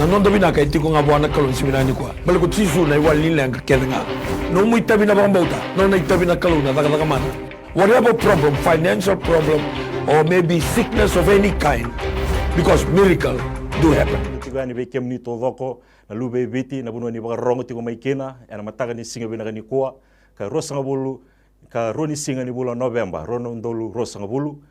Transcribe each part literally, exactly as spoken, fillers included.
Na noda vinaka e tiko ga vua na Kalou ni siga vinaka nikua. Baleta ko Jisu na iwali ni leqa kece ga. Nomu itavi na vakabauta, nona itavi na Kalou na cakacaka mana. Whatever problem, financial problem, or maybe sickness of any kind, because miracle do happen. Tiko yani vei kemuni taucoko na luve i Viti, na vanua ni vakarorogo tiko mai kina ena mataka ni siga vinaka nikua, ka ruasagavulu ka rua ni siga ni vula o Noveba, rua na udolu ruasagavulu.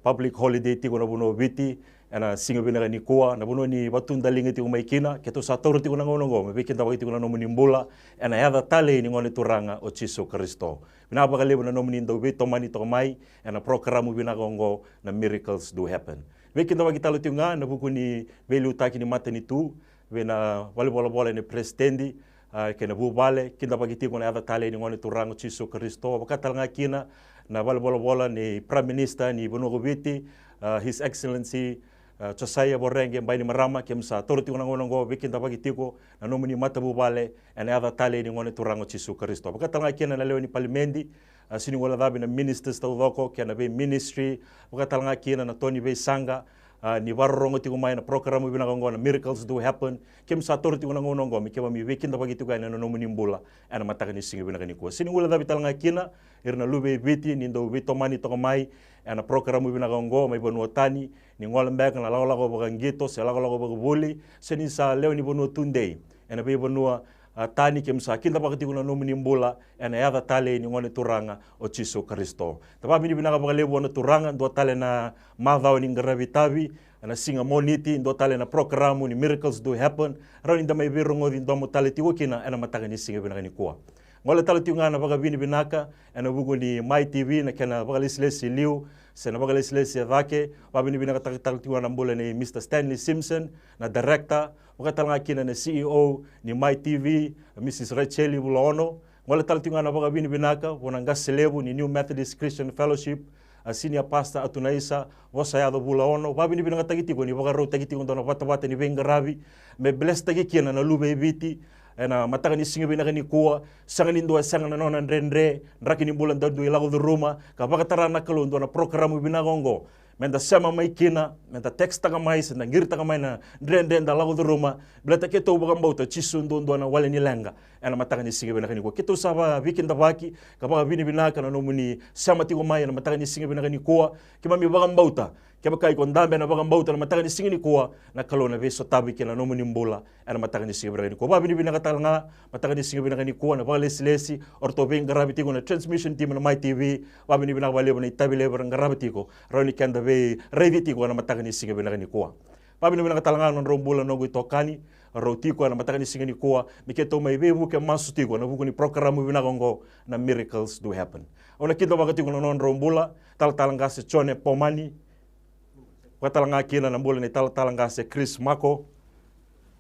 Public holiday tiko na vanua o Viti ena siga vinaka nikua, na vanua ni vatudaliga tiko mai kina. Keitou sa taura tiko na gauna oqo me veikidavaki tiko na nomuni bula ena yaca talei ni Gone Turaga o Jisu Karisito. Vinaka vakalevu na nomuni dau veitomani toka mai ena porokaramu vinaka oqo na Miracles Do Happen. Veikidavaki tale tiko ga ena vuku ni veiliutaki ni matanitu, vei na valenivolavola ni peresitedi, a, kei na vuvale, kidavaki tiko na yaca talei ni Gone Turaga o Jisu Karisito, vaka tale ga kina na valenivolavola ni Prime Minister ni vanua ko Viti, a, His Excellency, a, Josiah Voreqe Bainimarama, keimami sa taura tiko na gauna oqo, veikidavaki tiko na nomuni matavuvale ena yaca talei ni Gone Turaga o Jisu Karisito. Vaka tale ga kina na lewe ni palimedi, a, sega ni guilecavi na ministers taucoko kei na vei ministry, vaka tale ga kina na to ni veisaqa, a, ni vakarorogo tiko mai na porokaramu vinaka oqo na Miracles Do Happen. Keimami sa taura tiko na gauna oqo me keimami veikidavaki tiko yani ena nomuni bula ena mataka ni siga vinaka nikua. Sega ni guilecavi tale ga kina ira na luve i Viti ni dau veitomani toka mai ena porokaramu vinaka oqo mai vanua tani, ni gole beka na lakolako vakaqito se lakolako vakavuli, se ni sa lewe ni vanua tudei ena veivanua, a, tani, keimami sa kidavaka tiko na nomuni bula ena yaca talei ni Gone Turaga o Jisu Karisito. Da vakavinavinaka vakalevu vua na Turaga, dua tale na macawa ni qaravi tavi ena siga Moniti, dua tale na porokaramu ni Miracles Do Happen, rawa ni da mai veirogoci domo tale tiko kina ena mataka ni siga vinaka nikua. Gole tale tiko ga na vakavinavinaka ena vuku ni Mai T V, na kena vakalesilesi e liu se na vakalesilesi e cake. Vakavinavinakataka tale tiko ga na bula nei Mister Stanley Simpson, na director, vaka tale ga kina na C E O ni Mai T V, Mrs Rachel Vulaono. Gole tale tiko ga na vakavinavinaka vua na qase levu ni New Methodist Christian Fellowship, a, Senior Pastor Atunaisa Vosayaco Vulaono. Vakavinavinakataki tiko ni vakarautaki tiko dua na vatavata ni veiqaravi me blesstaki kina na luve i Viti ena mataka ni siga vinaka nikua. Sega ni dua e sega na nona dredre, draki ni bula da dui lako curuma, ka vakatara na Kalou dua na porokaramu vinaka oqo me da sema mai kina, me da texttaka mai se da qiritaka mai na dredre da lako curuma. Baleta keitou vakabauta Jisu duadua na wale ni leqa ena mataka ni siga vinaka nikua. Keitou sa vakaveikidavaki ka vakavinavinaka na nomuni sema tiko mai ena mataka ni siga vinaka nikua. Keimami vakabauta, kevaka iko dabe ena vakabauta na mataka ni siga nikua, na Kalou na veisotavi kei na nomuni bula ena mataka ni siga vinaka nikua. Vakavinavinaka tale ga, mataka ni siga vinaka nikua, na vakalesilesi o ratou veiqaravi tiko na transmission team na Mai T V. Vakavinavinaka vakalevu na itavi levu era qarava tiko, rawa ni keda veiraici tiko ena mataka ni siga vinaka nikua. Vakavinavinaka tale ga na nodrau bula noqu itokani, rau tiko ena mataka ni siga nikua me keitou mai veivuke masu tiko ena vuku ni porokaramu vinaka oqo na Miracles Do Happen. Au na kidavaka tiko na nodrau bula, talatala qase Jone Pomani, vaka tale ga kina na bula ni talatala qase Chris Mako.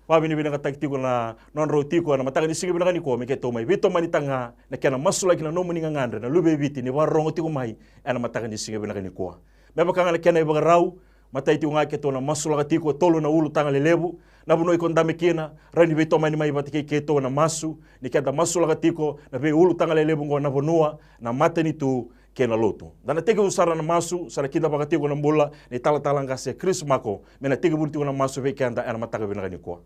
Vakavinavinakataki tiko na nodrau tiko ena mataka ni siga vinaka nikua me keitou mai veitomanitaka ga na kena masulaki na nomuni gagadre na luve i Viti ni vakarorogo tiko mai ena mataka ni siga vinaka nikua. Me vaka ga na kena ivakarau, matai tiko ga keitou na masulaka tiko e tolu na ulutaga lelevu. Na vanua iko dabe kina, rawa ni veitomani mai vata kei keitou ena masu ni keda masulaka tiko na veiulutaga lelevu oqo, na vanua, na matanitu kei na lotu. Da na tekivu sara na masu, sa na kidavaka tiko na bula ni talatala qase Chris Mako me na tekivuna tiko na masu vei keda ena mataka vinaka nikua.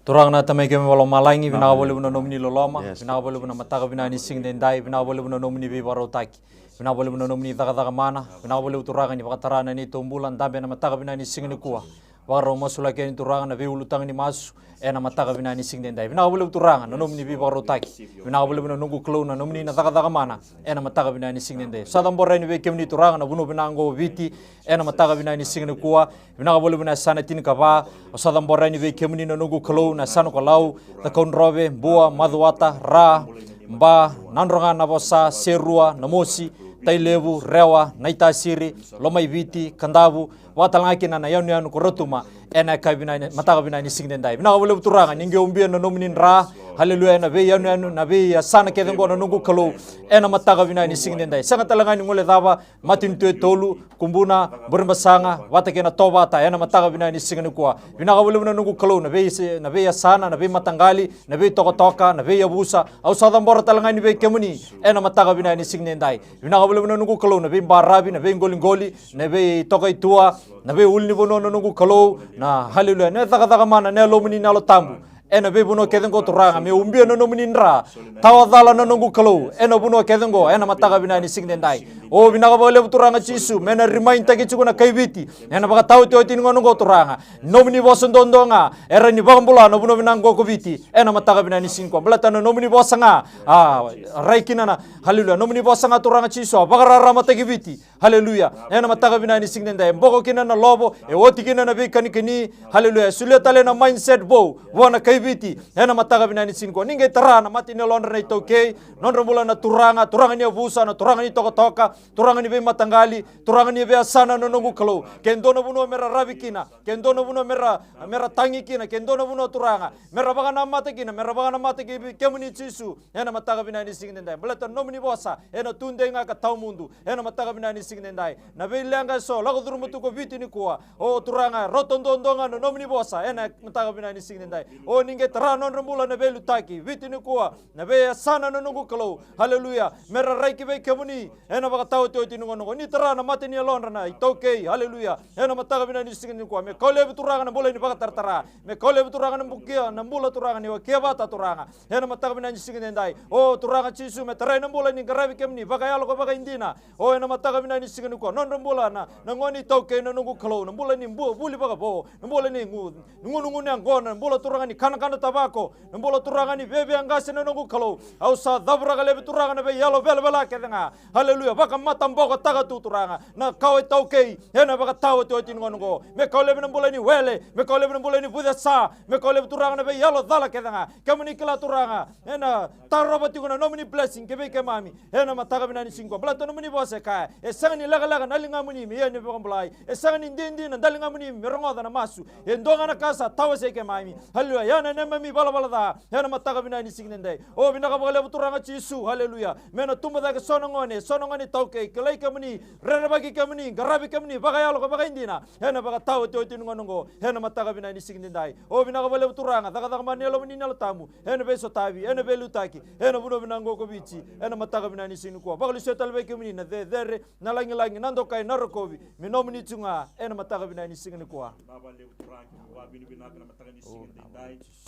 Turaga na Tamai keimami vakalomalagi, vinaka vakalevu na nomuni loloma, vinaka vakalevu na mataka vinaka ni siga edaidai, vinaka vakalevu na nomuni veivakarautaki, vinaka vakalevu na nomuni cakacaka mana, vinaka vakalevu Turaga ni vakatara na neitou bula dabe ena mataka vinaka ni siga nikua. Vakarau masulaki yani Turaga na veiulutaga ni masu ena mataka vinaka ni siga edaidai. Vinaka vakalevu Turaga na nomuni veivakarautaki, vinaka vakalevu na noqu Kalou na nomuni na cakacaka mana ena mataka vinaka ni siga edaidai. Sa cabora yani vei kemuni Turaga na vanua vinaka oqo o Viti ena mataka vinaka ni siga nikua. Vinaka vakalevu na yasana tinikava. Au sa cabora yani vei kemuni na noqu Kalou na yasana ko Lau, Cakaudrove, Bua, Macuata, Ra, Ba, Nadroga, Navosa, Serua, Namosi, Tailevu, Rewa, Naitasiri, Lomaiviti, Kadavu, vaka tale ga kina na yanuyanu ko Rotuma ena yakavi vinaka, mataka vinaka ni siga edaidai. Vinaka vakalevu Turaga ni qai ubia na nomuni dra, haleluya, ena veiyanuyanu, na veiyasana kece oqo na noqu Kalou ena mataka vinaka ni siga edaidai. Sega tale ga ni guilecava matanitu e tolu, Kubuna, Burebasaga vata kei na Tovata ena mataka vinaka ni siga nikua. Vinaka vakalevu na noqu Kalou na vei, na veiyasana, na veimataqali, na veitokatoka, na veiyavusa. Au sa cabora tale ga yani vei kemuni ena mataka vinaka ni siga edaidai. Vinaka vakalevu na noqu Kalou na veibaravi, na veiqoliqoli, na veitokaitua, Na veiulunivanua na noqu Kalou, na haleluya, na cakacaka mana na Yalomuni na Yalo Tabu. Ena veivanua kece oqo Turaga, me ubia na nomuni dra. Tawa cala na noqu Kalou, ena vanua kece oqo, ena mataka vinaka ni siga edaidai. O vinaka vakalevu Turaga Jisu, me na remind taki tiko na kai Viti, ena vakataotioti ni gauna oqo Turaga. Nomuni vosa duadua ga, era ni vakabula na vanua vinaka oqo ko Viti, ena mataka vinaka ni siga nikua. Baleta na nomuni vosa ga, a, rai kina na, haleluya, nomuni vosa ga Turaga Jisu, a vakararamataki Viti. Haleluya. Ena mataka vinaka ni siga edaidai. E boko kina na lovo, e oti kina na veikanikani. Haleluya. E solia tale na mindset vou vua na kai Viti. Ena mataka vinaka ni siga nikua. Ni qai tara na mata ni yalodra na iTaukei. Nodra bula na turaga, turaga ni yavusa, na turaga ni tokatoka, turaga ni veimataqali, turaga ni veiyasana na noqu Kalou. Ke dua na vanua mera ravi kina, ke dua na vanua mera, mera tagi kina, ke dua na vanua Turaga mera vakanamata kina, mera vakanamata ki kemuni Jisu. Ena mataka vinaka ni siga edaidai. Baleta na nomuni vosa, ena tudei ga ka tawamudu. Ena mataka vinaka ni siga edaidai. Na veileqa eso, lako curuma tu ko Viti nikua. O Turaga, rauta duadua ga na nomuni vosa. Ena mataka vinaka ni siga edaidai. O ni qai tara nodra bula na veiliutaki. Viti nikua, na veiyasana na noqu Kalou. Haleluya. Mera rai ki vei kemuni. Ena vakataotioti ni gauna oqo. Ni tara na mata ni yalodra na iTaukei. Haleluya. Ena mataka vinaka ni siga nikua. Me kau laivi Turaga na bula ni vakataratara. Me kau laivi Turaga na bukia, na bula Turaga ni wakia vata Turaga. Ena mataka vinaka ni siga edaidai. O Turaga Jisu, me tarai na bula ni qaravi kemuni vakayalo ka vakaidina. O ena mataka vinaka ni siga nikua. Nodra bula na, na gone iTaukei na noqu Kalou. Na bula ni bua, vuli vakavo. Na bula ni gu, ni gunugunu yaqona. Na bula Turaga ni kanakana tavako. Na bula Turaga ni viavia qase na noqu Kalou. Au sa cavuraka laivi Turaga na veiyalo velavela kece ga. Haleluya. Vakamatabokotaka tu Turaga. Na kawa iTaukei. Ena vakataotioti ni gauna oqo. Me kau laivi na bula ni wele. Me kau laivi na bula ni vucesa. Me kau laivi Turaga na veiyalo cala kece ga. Kemuni kila Turaga. Ena tarova tiko na nomuni blessing ki vei keimami. Ena mataka vinaka ni siga nikua. Baleta nomuni vosa e kaya. E sega ni lekaleka na ligamuni me ia ni vakabulai. E sega ni didi na daligamuni me rogoca na masu. E dua ga na ka sa tawasei keimami. Haleluya. Ia na neimami valavala ca. Ena mataka vinaka ni siga edaidai. O vinaka vakalevu Turaga Jisu. Haleluya. Me na tubu cake so na gone, so na gone iTaukei. Kilai kemuni, rerevaki kemuni, qaravi kemuni vakayalo ka vakaidina. Ena vakataotioti ni gauna oqo. Ena mataka vinaka ni siga edaidai. O vinaka vakalevu Turaga, cakacaka mana ni Yalomuni na Yalo Tabu. Ena veisotavi, ena veiliutaki. Ena vanua vinaka oqo ko Viti. Ena mataka vinaka ni siga nikua. Vakalesui tale vei kemuni na cecere, na lagilagi, na dokai, na rokovi. Me nomuni tu ga. Ena mataka vinaka ni siga nikua.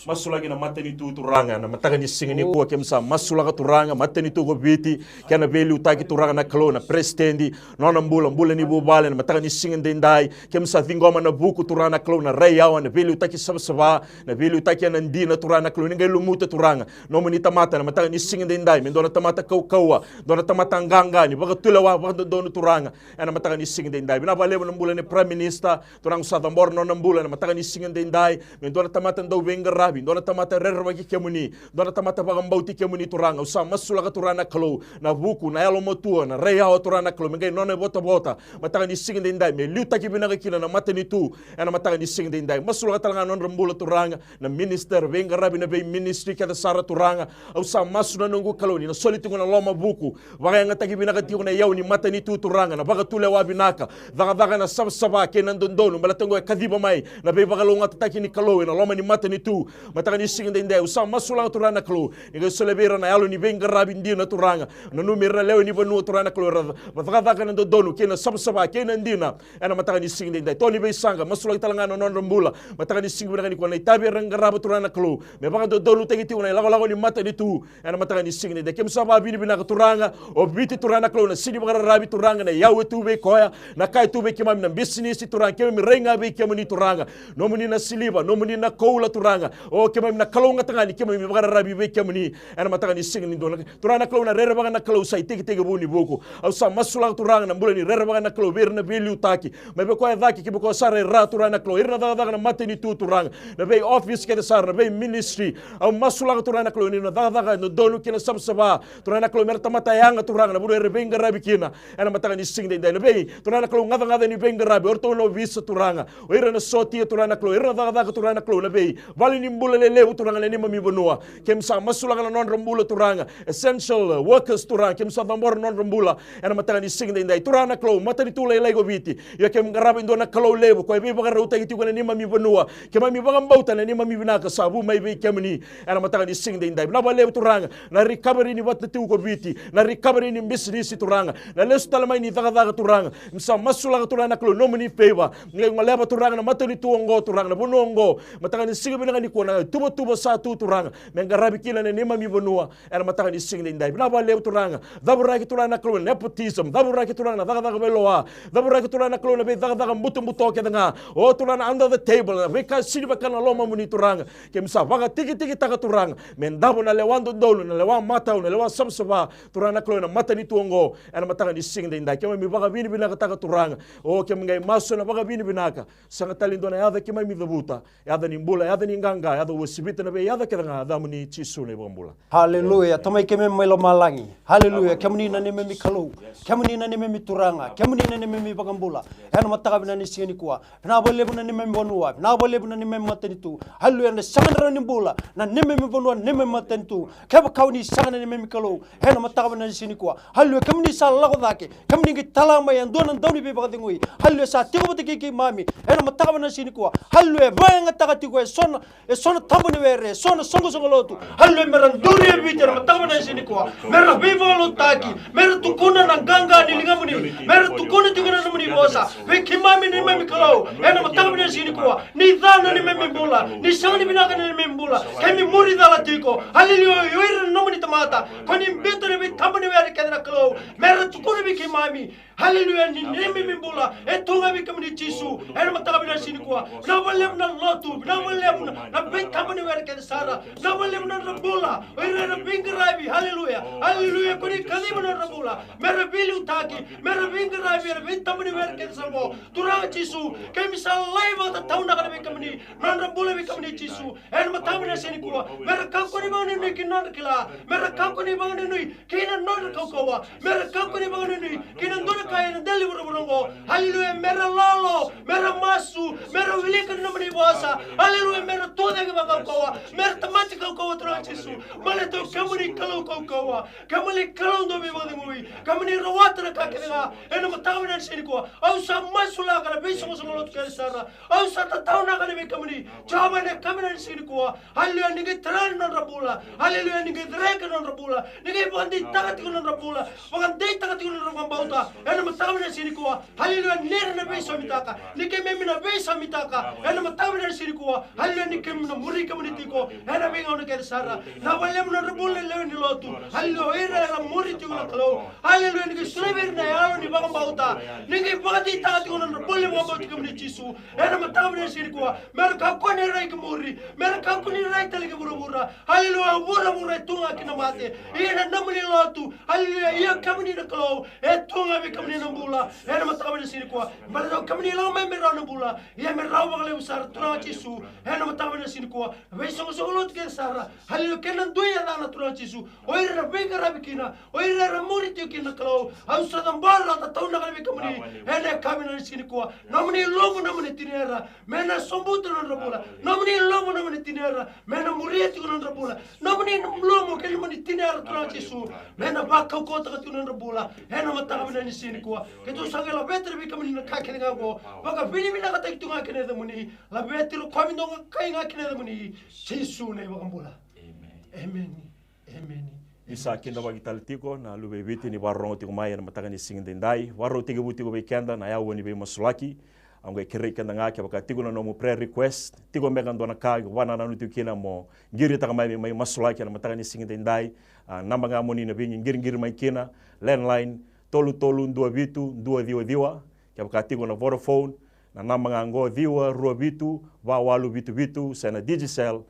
Masulaki na matanitu Turaga, na mataka ni siga nikua keimami sa masulaka Turaga, matanitu ko Viti, kei na veiliutaki Turaga na Kalou na peresitedi, nona bula, bula ni vuvale, na mataka ni siga edaidai, keimami sa ciqoma na vuku Turaga na Kalou na rai yawa, na veiliutaki savasava, na veiliutaki ena dina Turaga na Kalou, ni qai lumuta Turaga, nomuni tamata, na mataka ni siga edaidai, me dua na tamata kaukauwa, dua na tamata qaqa, ni vakatulewa, vakadodonu Turaga, ena mataka ni siga edaidai. Vinaka vakalevu na bula ni Prime Minister, Turaga au sa cabora nona bula ena mataka ni siga edaidai. Me dua na tamata dau veiqaravi, dua na tamata rerevaki kemuni, dua na tamata vakabauti kemuni Turaga. Au sa masulaka Turaga na Kalou, na vuku, na yalomatua, na rai yawa Turaga na Kalou. Me qai nona ivotavota, mataka ni siga edaidai. Me liutaki vinaka kina na matanitu, ena mataka ni siga edaidai. Masulaka tale ga nodra bula Turaga, na minister, veiqaravi na veiministry kece sara Turaga. Au sa masu na noqu Kalou, ni na soli tiko na loma vuku. Vakayagataki vinaka tiko na iyau ni matanitu Turaga, na vakatulewa vinaka, cakacaka na savasava kei na dodonu, baleta oqo e kaciva mai na veivakalougatataki ni Kalou ena loma ni matanitu. Mataka ni siga edaidai, au sa masulaka Turaga na Kalou, ni qai solia vei ira na yalo ni veiqaravi dina Turaga. Nanumi ira na lewe ni vanua Turaga na Kalou, era cakacaka na dodonu kei na savasava kei na dina. Ena mataka ni siga edaidai, to ni veisaqa, masulaki tale ga na nodra bula. Mataka ni siga vinaka nikua na itavi era qarava Turaga na Kalou, me vakadodonutaki tiko na ilakolako ni matanitu. Ena mataka ni siga edaidai, keimami sa vakavinavinaka Turaga, o Viti Turaga na Kalou, na sini vakararavi Turaga, na iyau e tu vei koya, na ka e tu vei keimami na bisinisi Turaga, keimami rai ga vei kemuni Turaga, nomuni na siliva, nomuni na koula Turaga, o keimami na kalougata ga ni keimami vakararavi vei kemuni, ena mataka ni siga ni dua na Turaga na Kalou na rerevaka na Kalou sa itekitekivu ni vuku. Au sa masulaka Turaga na bula ni rerevaka na Kalou vei ira na veiliutaki. Mai vei koya e cake ki vei koya sara e ra Turaga na Kalou. Ira na cakacaka na matanitu Turaga. Na vei office kece sara, na vei ministry. Au masulaka Turaga na Kalou ni na cakacaka e dodonu kei na savasava. Turaga na Kalou mera tamata yaga Turaga na vanua era veiqaravi kina. Ena mataka ni siga edaidai na vei Turaga na Kalou gacagaca ni veiqaravi. O ratou na ovisa Turaga. O ira na sotia Turaga na Kalou. Ira na cakacaka Turaga na Kalou na vei vale ni bula lelevu Turaga na neimami vanua. Keimami sa masulaka na nodra bula Turaga. Essential workers Turaga. Keimami sa cabora na nodra bula. Ena mataka ni siga daidai, Turaga na Kalou, matanitu lailai ko Viti. Io, keimami qarava e dua na Kalou levu, ko e veivakarautaki tiko na neimami vanua. Keimami vakabauta na neimami vinaka sa vu mai vei kemuni. Ena mataka ni siga daidai, vinaka vakalevu Turaga, na recovery ni vata tiko ko Viti, na recovery ni bisinisi Turaga, na lesu tale mai ni cakacaka Turaga. Keimami sa masulaka Turaga na Kalou nomuni favor. Ni qai goleva Turaga na matanitu oqo Turaga, na vanua oqo. Mataka ni siga vinaka nikua, na tuvatuva sa tu Turaga, me qaravi kina na neimami vanua. Ena mataka ni siga daidai, vinaka vakalevu Turaga. Cavuraki Turaga na Kalou na nepotism, cavuraki Turaga na cakacaka veiloa, cavuraki Turaga na Kalou na veicakacaka butobuto kece ga. O Turaga na under the table, na veika sini vaka na lomamuni Turaga. Keimami sa vakatikitaka Turaga me davo na lewa dodonu, na lewa matau, na lewa savasava Turaga na Kalou ena matanitu oqo. Ena mataka ni siga daidai, keimami vakavinavinakataka Turaga. O keimami qai masu ena vakavinavinaka. Sega tale e dua na yaca keimami cavuta. Yaca ni bula, yaca ni qaqa, yaca uasivita na veiyaca kece ga, yacamuni Jisu na iVakabula. Haleluya. Tamai keimami mai lomalagi. Haleluya. Kemuni na neimami Kalou. Kemuni na neimami Turaga. Kemuni na neimami iVakabula. Ena mataka vinaka ni siga nikua, vinaka vakalevu na neimami vanua, vinaka vakalevu na neimami matanitu. Haleluya. Ena sega ni rawa ni bula na neimami vanua, neimami matanitu, kevaka o ni sega na neimami Kalou. Ena mataka vinaka ni siga nikua, haleluya, kemuni sa lako cake, kemuni qai tala mai e dua na dauniveivakacegui. Haleluya, sa tiko vata kei keimami ena mataka vinaka ni siga nikua. Haleluya, e vakayagataka tiko e so na, e so na tabaniwere, e so na soqosoqo lotu. Haleluya, mera duri e Viti ena mataka vinaka ni siga nikua. Mera veivakalotutaki, mera tukuna na qaqa ni ligamuni, mera tukuna tiko na nomuni vosa vei keimami na neimami Kalou. Ena mataka vinaka ni siga nikua, ni ca na neimami bula, ni sega ni vinaka na neimami bula, keimami muri cala tiko. Haleluya, o ira na nomuni tamata ko ni biuta na veitabaniwere kece na Kalou, mera tukuna vei keimami. Haleluya, ni neimami bula e tu ga vei kemuni Jisu. Ena mataka vinaka ni siga nikua, vinaka vakalevu na lotu, vinaka vakalevu na, na veitabaniwere kece sara. Vinaka vakalevu na nodra bula o ira era veiqaravi. Haleluya, haleluya, ko ni kaciva na nodra bula mera veiliutaki, mera veiqaravi ena veitabaniwere kece sara qo. Turaga Jisu, keimami sa lai vakatataunaka na vei kemuni, nodra bula vei kemuni Jisu. Ena mataka vinaka ni siga nikua, mera kakua ni vakanuinui ki na nodra kila, mera kakua ni vakanuinui ki na nodra kaukauwa, mera kakua ni vakanuinui ki na dua na ka ena dela ni vuravura oqo. Haleluya, mera lolo, mera masu, mera wilika na nomuni vosa. Haleluya, mera tucake vakaukauwa, mera tamata kaukauwa Turaga Jisu. Baleta o kemuni Kalou kaukauwa, kemuni Kalou dau veivakacegui, kemuni rawata na ka kece ga. Ena mataka vinaka ni siga nikua, au sa masulaka na veisoqosoqo lotu kece sara. Au sa tataunaka na vei kemuni Jiova ena mataka vinaka ni siga nikua. Haleluya, ni qai tara na nodra bula. Haleluya, ni qai cereka na nodra bula, ni qai vakadeitaka tiko na nodra bula, vakadeitaka tiko na nodra vakabauta. Ena mataka vinaka ni siga nikua, haleluya, ni ra na veisomitaka, ni keimami na veisomitaka. Ena mataka vinaka ni siga nikua, haleluya, ni keimami na muri kemuni tiko ena veigauna kece sara. Vinaka vakalevu na nodra bula na lewe ni lotu. Haleluya, o ira era muri tiko na Kalou. Haleluya, ni qai solia vei ira na yalo ni vakabauta, ni qai vakadeitaka tiko na nodra bula ni vakabauta kemuni Jisu. Ena mataka vinaka ni siga nikua, mera kakua ni rai ki muri, mera kakua ni rai tale ki vuravura. Haleluya, vuravura e tu ga ki na mate. Ia na nomuni lotu, haleluya, ia kemuni na Kalou, e tu ga vei kemuni na bula. Ena mataka vinaka ni siga nikua, baleta o kemuni lako mai me rawa na bula, ia me rawa vakalevu sara Turaga Jisu. Ena mataka vinaka ni siga nikua, veisoqosoqo lotu kece sara, haleluya, kei na dui yacana Turaga Jisu, o ira era veiqaravi kina, o ira era muri tiko kina na Kalou, au sa cabora, au tataunaka na vei kemuni ena mataka vinaka ni siga nikua. Nomuni ilumu, nomuni tinia, me na sobuta na nodra bula. Nomuni ilumu, nomuni tinia, me na muria tiko na nodra bula. Nomuni ilumu kei nomuni tinia Turaga Jisu, me na vakaukauwataka tiko na nodra bula. Ena mataka vinaka ni siga nikua, keitou sa qai laveta vei kemuni na ka kece ga oqo, vakavinavinakataki tu ga ki na yacamuni. Laveti rokovi, dokai ga ki na yacamuni Jisu na iVakabula. Emeni. Emeni. Emeni. Ni sa kidavaki tale tiko na luve i Viti ni vakarorogo tiko mai ena mataka ni siga daidai. Vakarau tekivu tiko vei keda na aua ni veimasulaki. Au qai kerei keda ga, kevaka tiko na nomu prayer request, tiko beka dua na ka o vakanananu tiko kina mo qiritaka mai me mai masulaki ena mataka ni siga daidai. A, naba ga mo ni na veiqiriqiri mai kina, landline, tolu tolu dua vitu dua ciwa ciwa. Kevaka tiko na Vodafone, na naba ga oqo, ciwa rua vitu va walu vitu vitu, se na Digicel,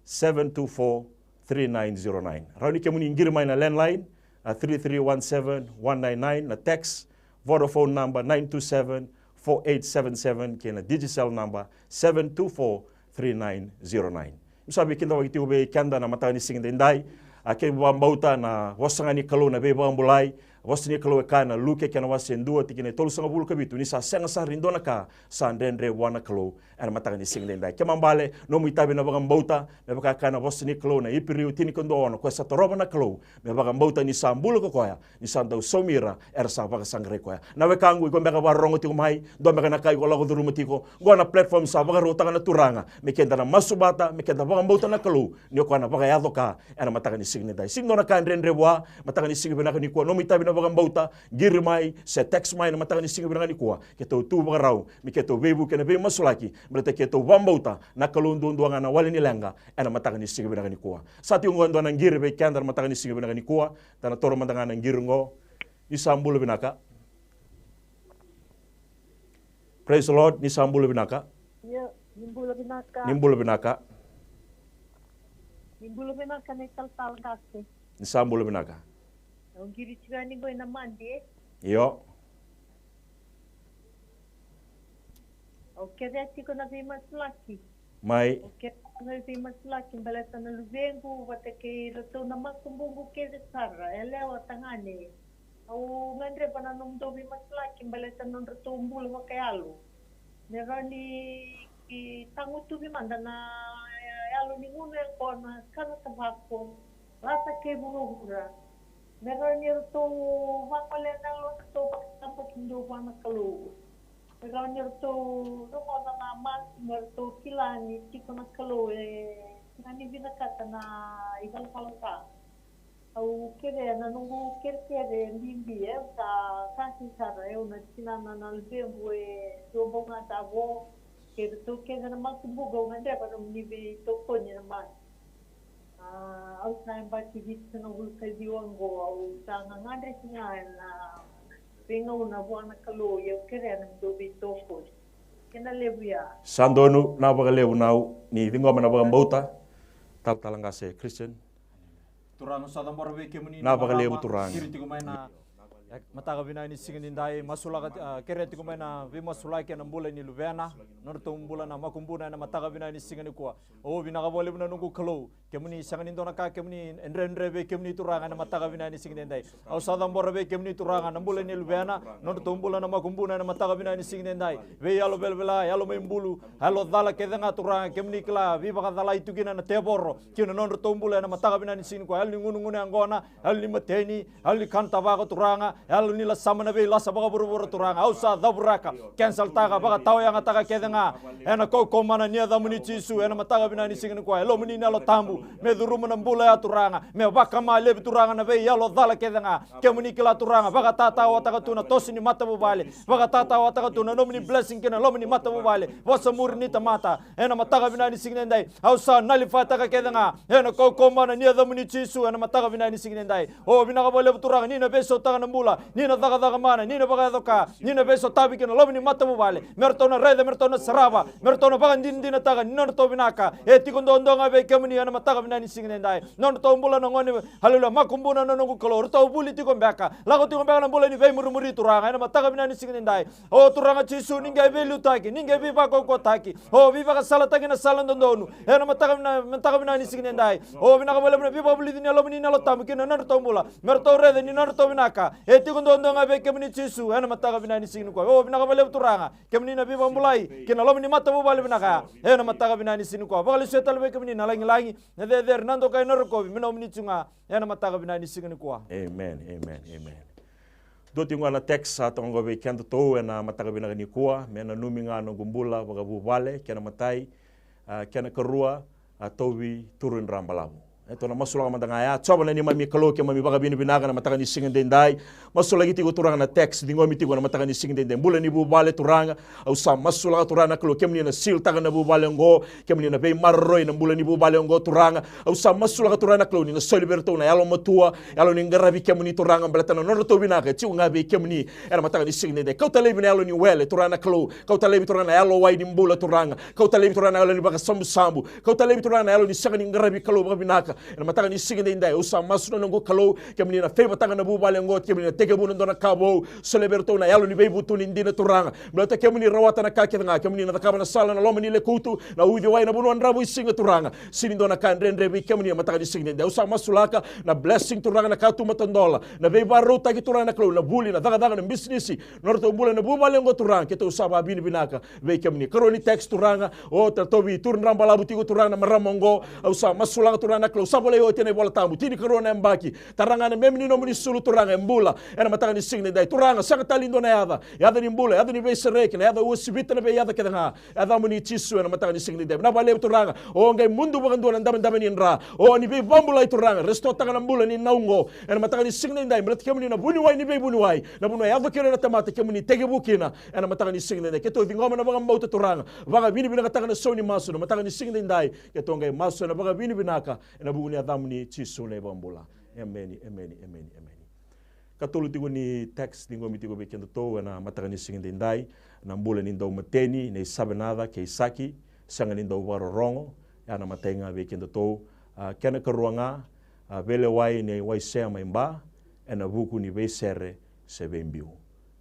seven two four three nine zero nine. Rawa ni kemuni qiri mai na landline, a, three three one seven one nine nine, na text, Vodafone number nine two seven four eight seven seven, kei na Digicel number seven two four three nine zero nine. Ni sa veikidavaki tiko vei keda na mataka ni siga daidai, a, keimami vakabauta na vosa ga ni Kalou na veivakabulai, Vosa ni Kalou e kaya na Luke kei na wase e dua tikina e tolusagavulu ka vitu, ni sa sega sara ni dua na ka sa dredre vua na Kalou. Ena mataka ni siga nidaidai, kemabale, nomu itavi na vakabauta, me vaka e kaya na vosa ni Kalou na Iperiu tinikadua ono, koya sa torova na Kalou me vakabauta ni sa bula ko koya, ni sa dau saumi ira era sa vakasaqarai koya. Na wekaqu, iko beka vakarorogo tiko mai, dua beka na ka iko lako curuma tiko, qo na platform sa vakarautaka na Turaga me keda na masu vata, me keda vakabauta na Kalou ni o koya na vakayaco ka. Ena mataka ni siga nidaidai, sega ni dua na ka e dredre vua. Mataka ni siga vinaka nikua, nomu itavi na vakabauta, qiri mai se text mai ena mataka ni siga vinaka nikua. Keitou tu vakarau me keitou veivuke ena veimasulaki, baleta keitou vakabauta na Kalou duadua ga na wale ni leqa. Ena mataka ni siga vinaka nikua, sa tiko qo e dua na qiri vei keda ena mataka ni siga vinaka nikua. Da na taura mada ga na qiri qo. Ni sa bula vinaka. Praise the Lord, ni sa bula vinaka. Io, ni bula vinaka. Ni bula vinaka. Ni bula vinaka na italatala qase. Ni sa bula vinaka. Au qiri tiko yani qo ena Madi. Io. Au kerea tiko na veimasulaki. Mai. Au kerea tiko na veimasulaki baleta na luvequ vata kei iratou na makubuqu kece sara, yalewa, tagane. Au gadreva na nomudou veimasulaki baleta na nodratou bula vakayalo. Me rawa ni tagutuvi mada na yalo ni gunu yaqona, kana tavako, lasa kei vuravura. Me rawa ni ratou vagolea na yalodratou, vakasabaki dou vua na Kalou. Me rawa ni ratou rogoca na masu, me ratou kila ni tiko na Kalou e sega ni vinakata na ivalavala ca. Au kerea na noqu kerekere bibi, e, au sa kasi sara, e, au na tinana na luvequ e dua bau ga davo, kei ratou kece na makubuqu. Au gadreva nomuni veitokoni ena Madi. A, au sa yabaki vitusagavulu ka ciwa oqo, au sa gagadre tiko ga ena veigauna vua na Kalou, ia au kerea na nomudou veitokoni. Kena levu ya. Sa donu, na vakalevu Nau, ni ciqoma na vakabauta. Talatala qase Christian. Turaga, sa cabora vei kemuni na vakalevu, Turaga. Kiri tiko mai na, e, mataka vinaka ni siga nidaidai, masulaka, a, kerea tiko mai na veimasulaki ena bula ni luvena, nodratou bula na makubuna ena mataka vinaka ni siga nikua. O, vinaka vakalevu na noqu Kalou. Kemuni sega ni dua na ka kemuni e dredre vei kemuni, Turaga, ena mataka vinaka ni siga nidaidai. Au sa cabora vei kemuni, Turaga, na bula ni luvena, nodratou bula na makubuna ena mataka vinaka ni siga nidaidai. Veiyalo velavela, yalo mai bulu, yalo cala kece ga, Turaga, kemuni kila, veivakacalai tu kina na tevoro kina nodratou bula ena mataka vinaka ni siga nikua. Yalo ni gunugunu yaqona, yalo ni mateni, yalo ni kana tavako, Turaga, yalo ni lasama na veilasa vakavuravura, Turaga. Au sa cavuraka, cancel taka, vakatawayagataka kece ga ena kaukaumana ni yacamuni Jisu, ena mataka vinaka ni siga nikua. E lomuni na Yalo Tabu me curuma na bula ya, Turaga, me vakama laivi, Turaga, na veiyalo cala kece ga. Kemuni kila, Turaga, vakatatawataka tu na toso ni matavuvale, vakatatawataka tu na nomuni blessing kina loma ni matavuvale. Vosa muri ni tamata ena mataka vinaka ni siga nidaidai. Au sa nalifataka kece ga ena kaukaumana ni yacamuni Jisu, ena mataka vinaka ni siga nidaidai. O, vinaka vakalevu, Turaga, ni na veisautaka na bula, ni na cakacaka mana, ni na vakayaco ka, ni na veisotavi kina loma ni matavuvale. Me ratou na raica, me ratou na sarava, me ratou na vakadinadinataka ni nodratou vinaka e tiko duadua ga vei kemuni ena mataka vinaka ni siga nidaidai. Nodratou bula na gone, haleluya, makubuna, na noqu Kalou, ratou vuli tiko beka, lako tiko beka na bula ni veimurimuri, Turaga, ena mataka vinaka ni siga nidaidai. O, Turaga Jisu, ni qai veiliutaki, ni qai veivakaukauwataki, o, veivakasalataki na sala dodonu ena mataka vina-, mataka vinaka ni siga nidaidai. O, vinaka vakalevu na veivakavulici ni yalomuni na Yalo Tabu kina nodratou bula, me ratou raica ni nodratou vinaka e tiko duadua ga vei kemuni Jisu, ena mataka vinaka ni siga nikua. O, vinaka vakalevu, Turaga, kemuni na veivakabulai kina loma ni matavuvale vinaka ya, ena mataka vinaka ni siga nikua. Vakalesuya tale vei kemuni na lagilagi, na cecere, na dokai, na rokovi, me nomuni tu ga ena mataka vinaka ni siga nikua. Amen, amen, amen. Dua tiko ga na text sa toka qo vei kedatou ena mataka vinaka nikua: Me nanumi ga noqu bula vakavuvale, kena imatai, a, kena ikarua, a, tauvi turu i dra balavu. Eda na masulaka mada ga ya. Jiova na neimami Kalou, keimami vakavinavinaka ena mataka ni siga nidaidai. Masulaki tiko, Turaga, na text, ciqomi tiko ena mataka ni siga nidaidai. Bula ni vuvale, Turaga, au sa masulaka, Turaga na Kalou, kemuni na sealtaka na vuvale oqo, kemuni na veimaroroi na bula ni vuvale oqo, Turaga. Au sa masulaka, Turaga na Kalou, ni na soli vei iratou na yalomatua, yalo ni qaravi kemuni, Turaga, baleta na nodratou vinaka e tiko ga vei kemuni ena mataka ni siga nidaidai. Kauta laivi na yalo ni wele, Turaga na Kalou. Kauta laivi, Turaga, na yalowai ni bula, Turaga. Kauta laivi, Turaga, na yalo ni vakasabusabu. Kauta laivi, Turaga, na yalo ni sega ni qaravi Kalou vakavinaka. Ena mataka ni siga edaidai, au sa masu na noqu Kalou, kemuni na favour-taka na vuvale oqo, kemuni na tekivu na dua na ka vou, solia vei iratou na yalo ni veivutuni dina Turaga. Baleta kemuni rawata na ka kece ga, kemuni na cakava na sala na loma ni lekutu, na uciwai na vanua dravuisiga Turaga. Sega ni dua na ka dredre vei kemuni ena mataka ni siga edaidai. Au sa masulaka na blessing Turaga, na katuba tadola, na veivakarautaki Turaga na Kalou, na vuli, na cakacaka, na bisinisi, na nodratou bula na vuvale oqo Turaga, keitou sa vakavinavinaka vei kemuni. Karua ni text Turaga, o tauvi turu drabalavu tiko Turaga na marama oqo, au sa masulaka Turaga na Kalou, sa volai oti ena iVola Tabu, tinikarua na yabaki, tara ga na meme ni nomuni sulu Turaga e bula, ena mataka ni siga edaidai Turaga, sega tale ni dua na yaca, yaca ni bula, yaca ni veisereki, na yaca uasivita na veiyaca kece ga, yacamuni Jisu ena mataka ni siga edaidai. Vinaka vakalevu Turaga, o qai mudu vakadua na davedave ni dra, o ni veivakabulai Turaga, restore-taka na bula ni nau oqo, ena mataka ni siga edaidai, baleta kemuni na vuniwai ni veivuniwai, na vanua e yaco kina na tamata, kemuni tekivu kina, ena mataka ni siga edaidai. Keitou ciqoma na vakabauta Turaga, vakavinavinakataka na sau ni masu, na mataka ni siga edaidai, keitou qai masu ena vakavinavinaka, ena vuku ni yacamuni Jisu na iVakabula. Emeni, emeni, emeni, emeni. Katolu tiko ni text ni ciqomi tiko vei kedatou ena mataka ni siga edaidai, na bula ni daumateni, nei Savenaca kei Saki, sega ni dau vakarorogo, ya na matai ga vei kedatou, a, kena karua ga, a, veilewai nei Waisea mai Ba, ena vuku ni veisere se veibiu.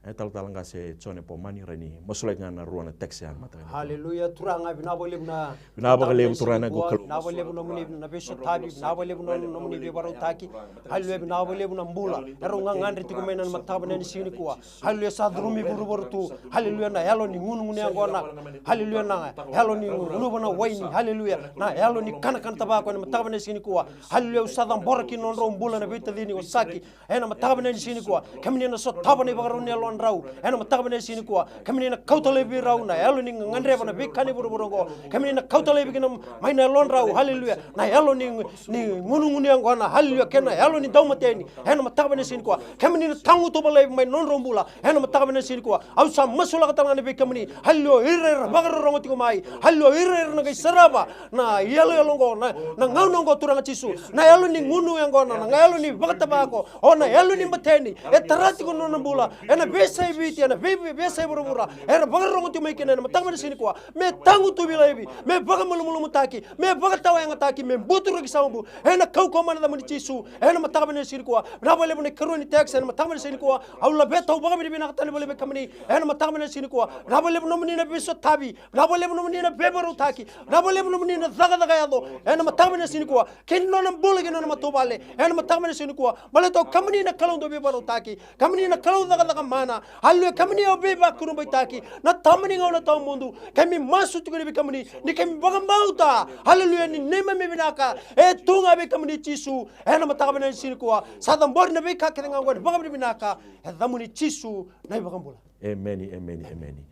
E talatala qase Jone Pomani, rawa ni masulaki ga na rua na text ya na mataka ni. Haleluya, Turaga, vinaka vakalevu na, vinaka vakalevu Turaga na Kalou. Vinaka vakalevu nomuni na veisotavi, vinaka vakalevu na nomuni veivakarautaki. Haleluya, vinaka vakalevu na bula. Erau gagadre tiko mai na mataka ni siga nikua. Haleluya, sa curumi vuravura tu. Haleluya, na yalo ni gunugunu yaqona. Haleluya, na yalo ni gunuva na waini. Haleluya, na yalo ni kanakana tavako ena mataka ni siga nikua. Haleluya, au sa cabora kina nodrau bula na veitacini o Saki. Ena mataka ni siga nikua, kemuni na sotava na ivakarau ni yalodrau. Ena mataka ni siga nikua, kemuni na kauta laivi rau na yalo ni gadreva na veika ni vuravura oqo. Kemuni na kauta laivi kina mai na yalodrau, haleluya, na yalo ni, ni gunugunu yaqona, haleluya, kei na yalo ni daumateni. Ena mataka ni siga nikua, kemuni na tagutuva laivi mai nodrau bula. Ena mataka ni siga nikua, au sa masulaka tale ga vei kemuni, haleluya, ira era vakarorogo tiko mai, haleluya, ira era na qai sarava na iyaloyalo oqo, na, na gauna oqo Turaga Jisu, na yalo ni gunu yaqona, na yalo ni vakatavako, o na yalo ni mateni e tara tiko na nona bula ena veiyasai Viti, ena vei, vei, veiyasai vuravura era vakarorogo tiko mai kina ena mataka ni siga nikua, me tagutuvi laivi, me vakamalumalumutaki, me vakatawayagataki, me buturaki saubu ena kaukauwa mana yacamuni Jisu. Ena mataka ni siga nikua, vinaka vakalevu na ikarua ni text ena mataka ni siga nikua, au laveta, au vakavinavinaka tale vakalevu vei kemuni ena mataka ni siga nikua. Vinaka vakalevu nomuni na veisotavi, vinaka vakalevu nomuni na veivakarautaki, vinaka vakalevu nomuni na cakacaka yaco ena mataka ni siga nikua, kei na nona bula kei na nona matavuvale ena mataka ni siga nikua. Baleta o kemuni na Kalou dau veivakarautaki, kemuni na Kalou cakacaka mana. Haleluya, kemuni o veivakurabuitaki, na Tama ni gauna tawamudu. Keimami masu tiko vei kemuni, ni keimami vakabauta, haleluya, ni neimami vinaka e tu ga vei kemuni Jisu. Ena mataka ni siga nikua, sa cabori na veika kece ga oqo ena vakavinavinaka ena yacamuni Jisu na iVakabula. Emeni, emeni, emeni.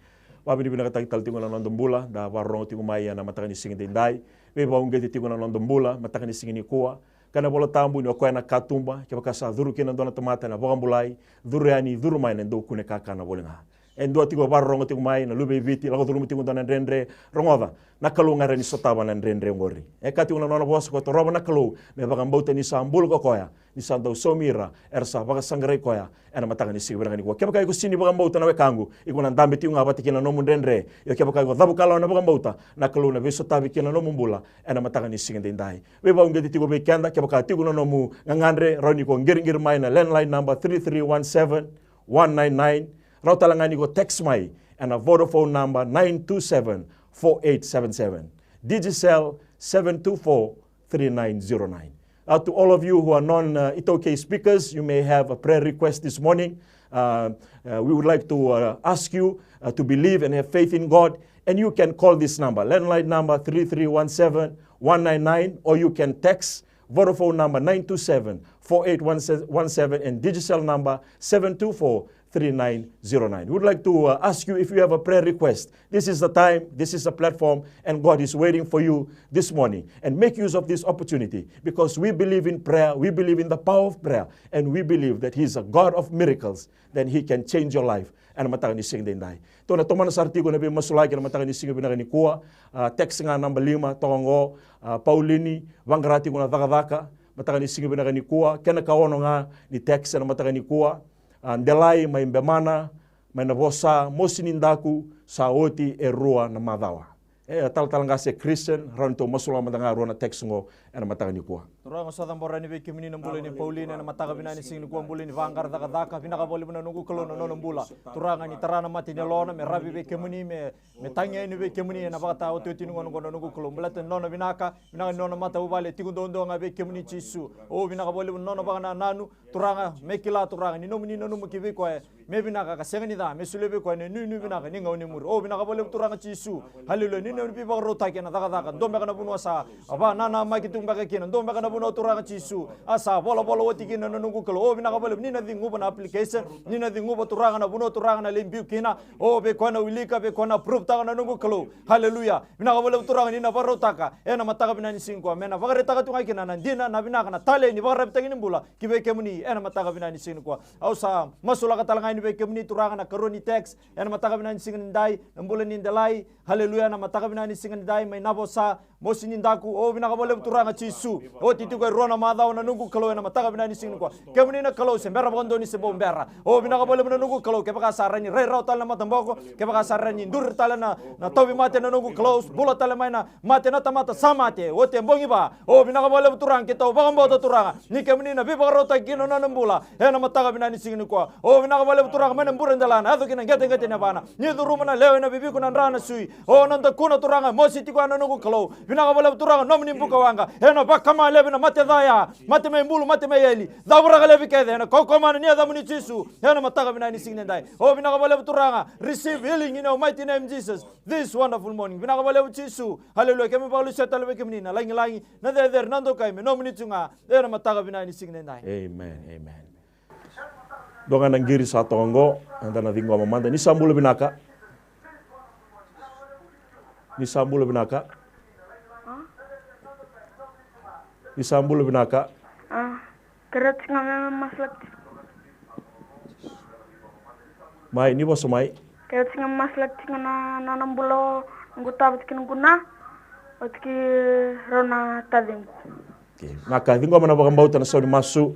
Vakavinavinakataki tale tiko na noda bula, da vakarorogo tiko mai ena mataka ni siga edaidai. Veivakauqeti tiko na noda bula mataka ni siga nikua. Kaya na iVola Tabu ni o koya na katuba, kevaka sa curu kina e dua na tamata ena vakabulai, curu yani, curu mai na dau kune kakana voli ga. E dua tiko vakarorogo tiko mai, na luve i Viti, lako curuma tiko e dua na dredre, rogoca, na Kalou ga e rawa ni sotava na dredre oqori. E kaya tiko na nona vosa, ko torova na Kalou me vakabauta ni sa bula ko koya, ni sa dau saumi ira era sa vakasaqarai koya. Ena mataka ni siga vinaka nikua, kevaka iko sega ni vakabauta na wekaqu, iko na dabe tiko ga vata kei na nomu dredre. Io, kevaka iko cavuka rawa na vakabauta, na Kalou na veisotavi kei na nomu bula ena mataka ni siga edaidai. Veivakauqeti tiko vei keda, kevaka tiko na nomu gagadre, rawa ni ko qiriqiri mai na landline number three three one seven one nine nine. Rawa tale ga ni ko text mai ena Vodafone number nine two seven four eight seven seven, Digicel seven two four three nine zero nine. Uh, to all of you who are non, uh, Itāukei speakers, you may have a prayer request this morning. Uh, uh, we would like to, uh, ask you, uh, to believe and have faith in God, and you can call this number, landline number three three one seven one nine nine, or you can text Vodafone number nine two seven four eight one seven and Digicel number seven two four three nine zero nine. We would like to, uh, ask you if you have a prayer request. This is the time, this is the platform, and God is waiting for you this morning. And make use of this opportunity, because we believe in prayer, we believe in the power of prayer, and we believe that He is a God of miracles, then He can change your life. Ena mataka ni siga edaidai, tou na tomana sara tiko na veimasulaki ena mataka ni siga vinaka nikua. Uh, text ga naba lima, toka oqo, uh, Paulini, vaqara tiko na cakacaka, mataka ni siga vinaka nikua. Kena ka ono ga ni text ena mataka nikua. A, Delai mai Bemana, mai Navosa, mosi ni daku, sa oti e rua na macawa. E, a talatala ga se Christian, rawa ni tou masulaka mada ga rua na text qo ena mataka nikua. Turaga, sa cabora yani vei kemuni na bula nei Paulina ena mataka vinaka ni siga nikua, bula ni vaqara cakacaka. Vinaka vakalevu na noqu Kalou na nona bula. Turaga, ni tara na mate ni yalona me ravi vei kemuni, me, me tagi yani vei kemuni ena vakataotioti ni gauna oqo na noqu Kalou. Baleta ni nona vinaka, vinaka ni nona matavuvale, tiko duadua ga vei kemuni Jisu. O, vinaka vakalevu na nona vakanananu, Turaga, me kila Turaga ni nomuni nanuma ki vei koya me vinaka ka sega ni ca, me solia vei koya na inuinui vinaka ni gauna e muri. O, vinaka vakalevu Turaga Jisu. Haleluya. Ni na veivakarautaki ena cakacaka, dua beka na vanua sa vakananamaki tu beka kina, dua beka na vanua Turaga Jisu a sa volavola oti kina na noqu Kalou. O, vinaka vakalevu ni na ciguva na application, ni na ciguva Turaga na vanua Turaga na lai biu kina. O, vei koya na wilika, vei koya na approve-taka na noqu Kalou. Haleluya. Vinaka vakalevu Turaga ni na vakarautaka ena mataka vinaka ni siga nikua me na vakaraitaka tu ga kina na dina, na vinaka, na talei ni vakararavitaki ni bula ki vei kemuni ena mataka vinaka ni siga nikua. Au sa masulaka tale ga yani vei kemuni Turaga na karua ni text ena mataka vinaka ni siga nidai, na bula ni Delai. Haleluya. Na mataka vinaka ni siga nidai mai Navosa, Mosi ni Daku. O, vinaka vakalevu Turaga Jisu. Oti tiko e rua na macawa na noqu Kalou ena mataka vinaka ni siga nikua. Kemuni na Kalou se bera vakadua ni se bau bera. O, vinaka vakalevu na noqu Kalou, kevaka sa rawa ni rai rawa tale na mataboko, kevaka sa rawa ni duri tale na, na tauvimate na noqu Kalou, bula tale mai na mate na tamata sa mate, oti e bogi va. O, vinaka vakalevu Turaga, keitou vakabauta Turaga ni kemuni na veivakarautaki kina na nona bula ena mataka vinaka ni siga nikua. O, vinaka vakalevu Turaga mai na bure delana, yaco ki na qeteqete ni yavana, ni curuma na lewe, na viviku, na dra, na sui. O, na dakuna Turaga, mosi tiko ya na noqu Kalou. Vinaka vakalevu Turaga nomuni bukawaqa ena vakama laivi na mate ca ya, mate mai bulu, mate mai eli. Cavu raka laivi kece ena kaukaua mana ni yacamuni Jisu ena mataka vinaka ni siga nidai. O, vinaka vakalevu Turaga, receive healing in your mighty name Jesus this wonderful morning. Vinaka vakalevu Jisu. Haleluya. Keimami vakalusia tale vei kemuni na lagilagi, na cecere, na dokai me nomuni tu ga ena mataka vinaka ni siga nidai. Amen, amen. Dua ga na qiri sa toka oqo, eda na ciqoma mada. Ni sa bula vinaka. Ni sa bula vinaka. Ni sa bula vinaka. A, kerea tiko ga me masulaki. Mai, ni vosa mai. Kerea tiko ga me masulaki tiko ga na, na, na bula o noqu tavati kei noqu na, oti kei rau na taciqu. Okay. Na ka ciqoma na vakabauta na sau ni masu.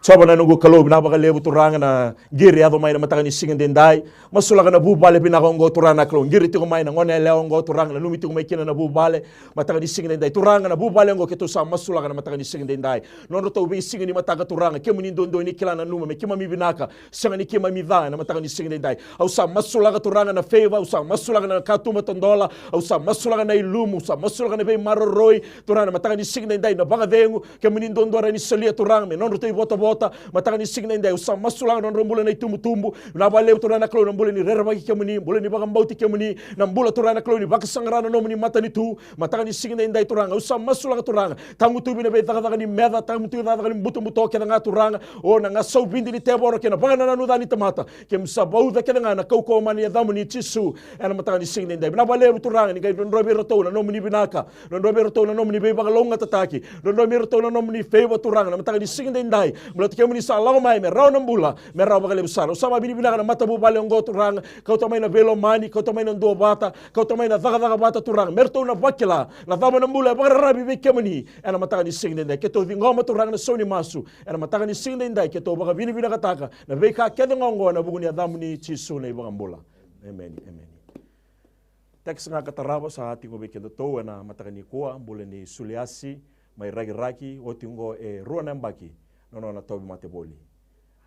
Jiova na noqu Kalou, vinaka vakalevu Turaga na qiri yaco mai na mataka ni siga edaidai. Masulaka na vuvale vinaka oqo Turaga na Kalou. Qiri tiko mai na gone yalewa oqo Turaga, nanumi tiko mai kina na vuvale mataka ni siga edaidai. Turaga na vuvale oqo keitou sa masulaka na mataka ni siga edaidai. Nodratou veisiga ni mataka Turaga, kemuni duadua ni kila nanuma me keimami vinaka, sega ni keimami ca ena mataka ni siga edaidai. Au sa masulaka Turaga na favour, au sa masulaka na katuba tadola, au sa masulaka na ilumu, au sa masulaka na veimaroroi, Turaga na mataka ni siga edaidai, na vakacegu, kemuni duadua rawa ni solia Turaga me nodratou ivotavota, mataka ni siga edaidai, au sa masulaka na nodra bula na itubutubu, vinaka vakalevu Turaga na Kalou na bula ni rerevaki kemuni, bula ni vakabauti kemuni, na bula Turaga na Kalou ni vakasaqara na nomuni matanitu, mataka ni siga edaidai Turaga, au sa masulaka Turaga, tagutuvi na veicakacaka ni meca, tagutuvi na cakacaka ni butobuto kece ga Turaga, o na gasau vidi ni tevoro kei na vakanananu ca ni tamata, keimami sa vauca kece ga na kaukaua mana ni yacamuni Jisu, ena mataka ni siga edaidai. Vinaka vakalevu Turaga ni qai drodrovi iratou na nomuni vinaka, drodrovi iratou na nomuni veivakalougatataki, drodrovi iratou na nomuni favour Turaga, na mataka ni siga edaidai. Baleta kemuni sa lako mai me rawa na bula, me rawa vakalevu sara. Au sa vakavinavinaka na matavuvale oqo Turaga, kauta mai na veilomani, kauta mai na duavata, kauta mai na cakacaka vata Turaga, me ratou na vakila na cava na bula e vakararavi vei kemuni, ena mataka ni siga edaidai. Keitou ciqoma Turaga na sau ni masu, ena mataka ni siga edaidai, keitou vakavinavinakataka na veika kece ga oqo ena vuku ni yacamuni Jisu na iVakabula. Emeni, emeni. Text ga ka tarava sa tiko vei kedatou ena mataka nikua, bula ni Suliasi mai Rakiraki, oti oqo e rua na yabaki na nona tauvimate voli.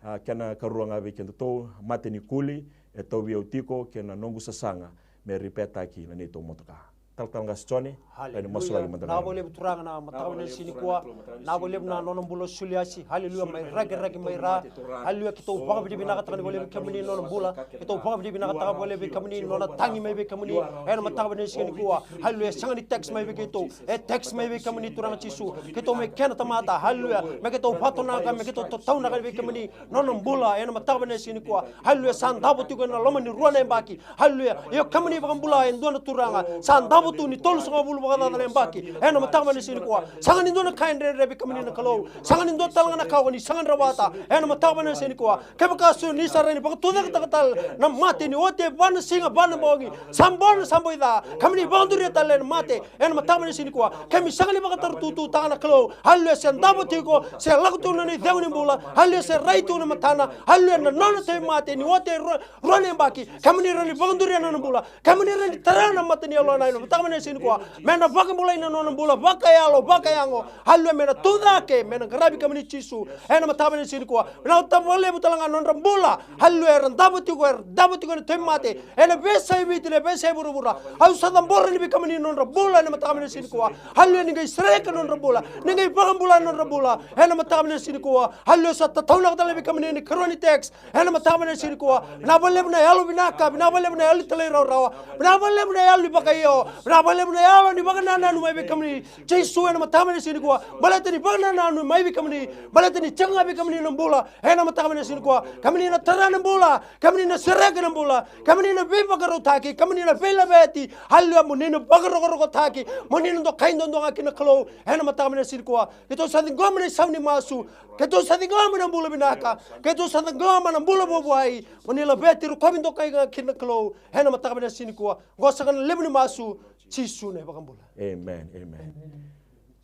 A, kena ikarua ga vei kedatou, mate ni kuli e tauvi au tiko kei na noqu sasaga me ripetaki na neitou motoka. Talatala Qase Jone, haleluya, ni masulaki mada. Vinaka vakalevu Turaga na mataka ni siga nikua. Vinaka vakalevu na nona bula o Suliasi. Haleluya, mai Rakiraki mai Ra. Haleluya, keitou vakavinavinakataka vakalevu kemuni na nona bula. Keitou vakavinavinakataka vakalevu kemuni na nona tagi mai vei kemuni ena mataka ni siga nikua. Haleluya, sega ni text mai vei keitou. E text mai vei kemuni Turaga Jisu. Keitou mai kena tamata. Haleluya, me keitou vakatonaka, me keitou tataunaka vei kemuni na nona bula ena mataka ni siga nikua. Haleluya, sa davo tiko ena loma ni rua na yabaki. Haleluya. Io kemuni vakabula e dua na Turaga sa davo tu ni tolusagavulu vakacaca na yabaki ena mataka ni siga nikua. Sega ni dua na ka e dredre vei kemuni na Kalou. Sega ni dua tale ga na ka o ni sega ni rawata ena mataka ni siga nikua. Kevaka so ni sa rawa ni vakatucaketaka tale na mate ni oti e va na siga va na bogi, sa bona sa boi ca, kemuni vakaduria tale na mate ena mataka ni siga nikua. Keimami sega ni vakatarutututaka na Kalou. Haleluya, se davo tiko, se lako tu na nona icegu ni bula. Haleluya, se rai tu na matana. Haleluya, na nona tauvimate ni oti e rua rua na yabaki, kemuni rawa ni vakaduria na nona bula, kemuni rawa ni tara na mata ni yalona ena mataka vinaka ni siga nikua, me na vakabulai na nona bula vakayalo, vakayago. Haleluya, me na tucake, me na qaravi kemuni Jisu. Ena mataka vinaka ni siga nikua, vinaka vakalevu tale ga na nodra bula. Haleluya, era davo tiko, era davo tiko ena tauvimate, ena veiyasai Viti, na veiyasai vuravura. Au sa cabora yani vei kemuni na nodra bula ena mataka vinaka ni siga nikua. Haleluya, ni qai sereka na nodra bula, ni qai vakabula na nodra bula ena mataka vinaka ni siga nikua. Haleluya, sa tataunaka tale vei kemuni na ikarua ni text ena mataka vinaka ni siga nikua. Vinaka vakalevu na yalo vinaka, vinaka vakalevu na yalo ni talairawarawa, vinaka vakalevu na yalo ni vakaio, vinaka vakalevu na yalo ni vakanananu mai vei kemuni Jisu ena mataka vinaka ni siga nikua. Baleta ni vakanananu mai vei kemuni, baleta ni tiko ga vei kemuni na bula ena mataka vinaka ni siga nikua. Kemuni na tara na bula, kemuni na sereka na bula, kemuni na veivakarautaki, kemuni na veilaveti. Haleluya, mo ni na vakarokorokotaki, mo ni na dokai duadua ga kina Kalou ena mataka vinaka ni siga nikua. Keitou sa ciqoma na isau ni masu, keitou sa ciqoma na bula vinaka, keitou sa ciqoma na bula vuavuai, mo ni laveti, rokovi, dokai ga kina Kalou ena mataka vinaka ni siga nikua. Qo saka na levu ni masu, Jisu na iVakabula. Amen, amen.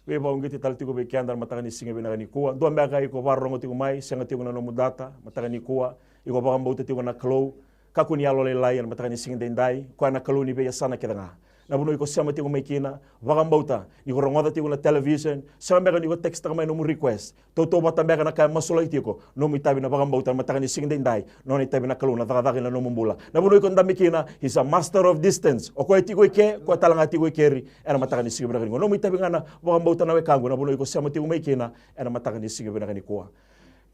Veivakauqeti tale tiko vei keda na mataka ni siga vinaka nikua. Dua beka iko vakarorogo tiko mai, sega tiko na nomu data mataka nikua, iko vakabauta tiko na Kalou, kakua ni yalolailai ena mataka ni siga edaidai. Koya na Kalou ni veiyasana kece ga. Na vanua iko sema tiko mai kina, vakabauta. Ni ko rogoca tiko na television, sega beka ni ko tekstaka mai nomu request. Tautauvata beka na ka e masulaki tiko, nomu itavi na vakabauta na mataka ni siga edaidai. Nona itavi na Kalou na cakacaka ena nomu bula. Na vanua iko dabe kina, he's a master of distance. O koya tiko i ke, koya tale ga tiko i keri ena mataka ni siga vinaka nikua. Nomu itavi ga na vakabauta na wekaqu, na vanua iko sema tiko mai kina ena mataka ni siga vinaka nikua.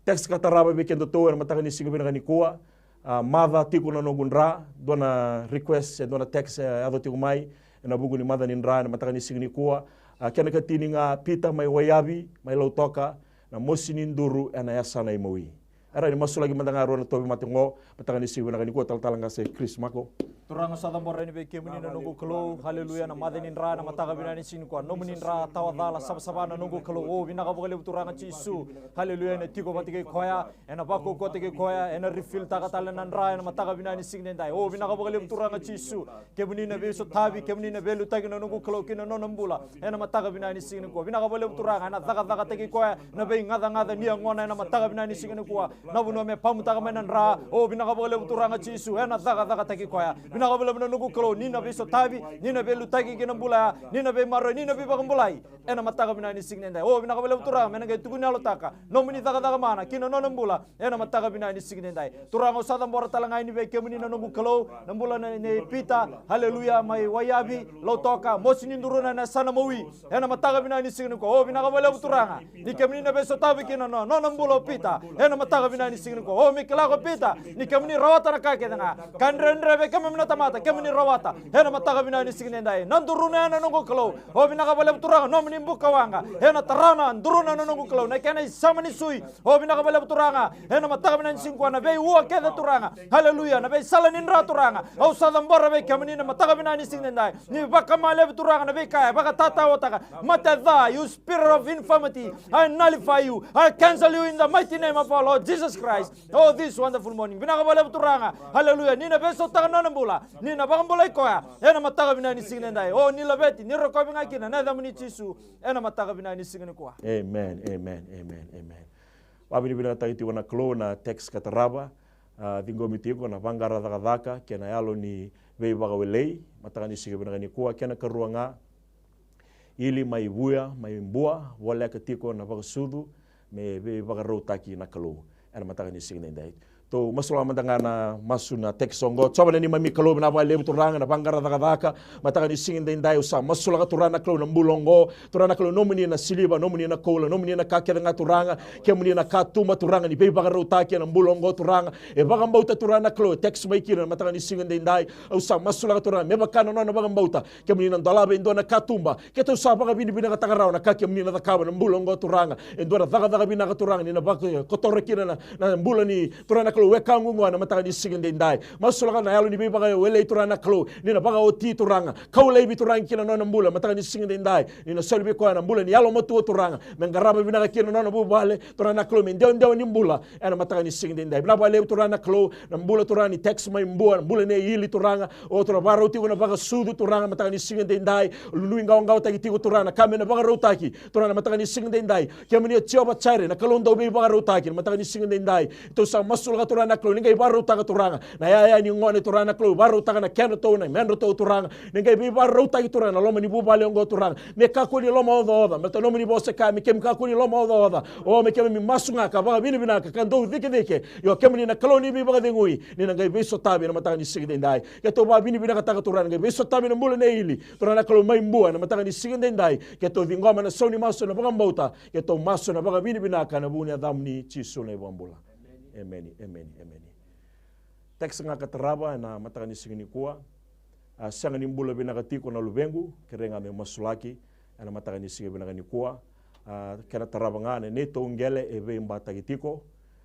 Text ka tarava vei kedatou ena mataka ni siga vinaka nikua. A, maca tiko na noqu dra, dua na request, e dua na text e yaco tiko mai ena vuku ni maca ni dra ena mataka ni siga nikua. A, kena ikatini ga, Pita mai Waiyavi, mai Lautoka, na mosi ni duru ena yasana i Maui. Era ni masulaki mada ga rua na tauvimate qo mataka ni siga vinaka nikua, talatala qase Chris Mako. Turaga, sa cabora yani vei kemuni na noqu Kalou, haleluya, na maca ni dra ena mataka vinaka ni siga nikua. Nomuni dra tawa cala savasava na noqu Kalou. O, vinaka vakalevu Turaga Jisu. Haleluya, ena tiko vata kei koya, ena vakaukauwataki koya, ena refilltaka tale na dra ena mataka vinaka ni siga edaidai. O, vinaka vakalevu Turaga Jisu. Kemuni na veisotavi, kemuni na veiliutaki na noqu Kalou ki na nona bula ena mataka vinaka ni siga nikua. Vinaka vakalevu Turaga, ena cakacakataki koya na veigacagaca ni yagona ena mataka vinaka ni siga nikua. Na vanua me pamutaka mai na dra, o, vinaka vakalevu Turaga Jisu, ena cakacakataki koya. Vinaka vakalevu na noqu Kalou, ni na veisotavi, ni na veiliutaki ki na bula ya, ni na veimaroroi, ni na veivakabulai ena mataka vinaka ni siga edaidai. O, vinaka vakalevu Turaga, me na qai tukuni yalotaka nomuni cakacaka mana ki na nona bula ena mataka vinaka ni siga edaidai. Turaga, au sa cabora tale ga yani vei kemuni na noqu Kalou, na bula nei, nei Pita, haleluya, mai Waiyavi, Lautoka, mosi ni duruna ena yasana Maui, ena mataka vinaka ni siga nikua. O, vinaka vakalevu Turaga, ni kemuni na veisotavi kina na nona bula o Pita ena mataka vinaka ni siga nikua. O, me kila ko Pita ni kemuni rawata na ka kece ga. Ka dredre vei keimami na tamata, kemuni rawata ena mataka vinaka ni siga edaidai. Na duruna ya na noqu Kalou, o, vinaka vakalevu Turaga, nomuni bukawaqa ena tara na duruna na noqu Kalou, na kena isama ni sui. O, vinaka vakalevu Turaga, ena mataka vinaka ni siga nikua, na veiua kece Turaga, haleluya, na veisala ni dra Turaga, au sa cabora vei kemuni na mataka vinaka ni siga edaidai. Ni vakama laivi Turaga na veika e vakatatawataka, mate ca, you spirit of infirmity, I nullify you, I cancel you in the mighty name of our Lord Jesus Christ. Oh, this wonderful morning. Vinaka vakalevu Turaga. Haleluya. Ni na veisautaka na nona bula, ni na vakabulai koya ena mataka vinaka ni siga edaidai. O, ni laveti, ni rokovi ga kina na yacamuni Jisu ena mataka vinaka ni siga nikua. Amen, amen, amen, amen. Vakavinavinakataki tiko na Kalou na text ka tarava. A, ciqomi tiko na vaqara cakacaka kei na yalo ni veivakawelei mataka ni siga vinaka nikua. Kena ikarua ga, Ili mai Vuya, mai Bua, voleka tiko na vakasucu me veivakarautaki na Kalou ena mataka ni siga edaidai. Tou masulaka mada ga na masu na text oqo. Jiova na neimami Kalou, vinaka vakalevu Turaga na vaqara cakacaka mataka ni siga edaidai. Au sa masulaka Turaga na Kalou na bula oqo, Turaga na Kalou, nomuni na siliva, nomuni na koula, nomuni na ka kece ga Turaga, kemuni na katuba Turaga ni veivakarautaki ena bula oqo Turaga. E vakabauta Turaga na Kalou, e text mai kina na mataka ni siga edaidai. Au sa masulaka Turaga me vaka na nona vakabauta, kemuni na dolava e dua na katuba. Keitou sa vakavinavinakataka rawa na ka kemuni na cakava na bula oqo Turaga. E dua na cakacaka vinaka Turaga ni na vakakotora kina na, na bula ni Turaga na Kalou, wekaqu oqo ena mataka ni siga edaidai. Masulaka na yalo ni veivakawelei Turaga na Kalou, ni na vakaoti Turaga, kau laivi Turaga kina nona bula mataka ni siga edaidai. Ni na soli vei koya na bula ni yalomatua Turaga, me qarava vinaka kina nona vuvale Turaga na Kalou, me dewadewa ni bula ena mataka ni siga edaidai. Vinaka vakalevu Turaga na Kalou, na bula Turaga ni text mai Bua, na bula nei Ili Turaga. O Turaga, vakarau tiko na vakasucu Turaga mataka ni siga edaidai. Nuiqawaqawataki tiko Turaga na ka me na vakarautaki Turaga na mataka ni siga edaidai. Kemuni o Jiova Jaire, na Kalou dau veivakarautaki na mataka ni siga edaidai. Tou sa masulaka Turaga na Kalou, ni qai vakarautaka Turaga na yaya ni gone, Turaga na Kalou, vakarautaka na kedratou, na medratou Turaga. Ni qai veivararautaki Turaga na loma ni vuvale oqo Turaga. Me kakua ni lomaocaoca, baleta nomuni vosa e kaya me keimami kakua ni lomaocaoca. O me keimami masu ga ka vakavinavinaka ka dau cikecike. Io kemuni na Kalou ni veivakacegui, ni na qai veisotavi ena mataka ni siga edaidai. Keitou vakavinavinakataka Turaga na qai veisotavi na bula nei Ili. Turaga na Kalou mai Bua ena mataka ni siga edaidai. Keitou ciqoma na sau ni masu ena vakabauta. Keitou masu ena vakavinavinaka ena vuku ni yacamuni Jisu na iVakabula. Emeni, emeni, emeni. Text ga ka tarava ena mataka ni siga nikua. A, sega ni bula vinaka tiko na luvequ, kerei ga me masulaki ena mataka ni siga vinaka nikua. A, kena tarava ga na neitou qele e veibataki tiko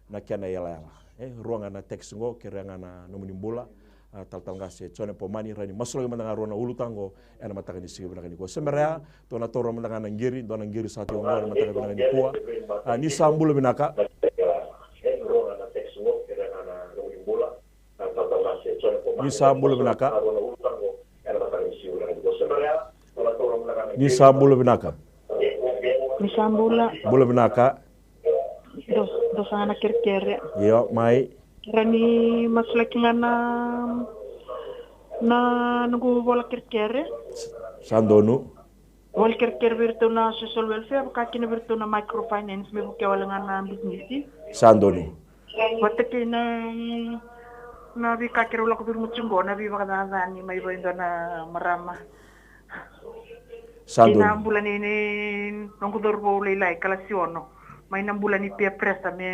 na kena iyalayala. E, rua ga na text qo, kerei ga na nomuni bula. A, talatala qase Jone Pomani, rawa ni masulaki mada ga rua na ulutaga qo ena mataka ni siga vinaka nikua. Se bera ya, tou na taura mada ga na qiri, dua na qiri sa tiko qo ena mataka vinaka nikua. A, ni sa bula vinaka. Ni sa bula vinaka. Ni sa bula vinaka. Ni sa bula. Bula vinaka. Dou, dou sa na kerekere. Io, mai. Ra ni masulaki ga na, na noqu vola kerekere. Sa donu. Vola kerekere vei iratou na social welfare, vaka kina vei iratou na microfinance me vukea wale ga na bisinisi. Sa donu. Vata kei na, na veika keirau lako curuma tiko qo, na veivakacacani mai vei dua na marama. Sa donu. Kei na bula ni, ni noqu cauravou lailai, kalasi ono. Mai na bula ni peer pressure me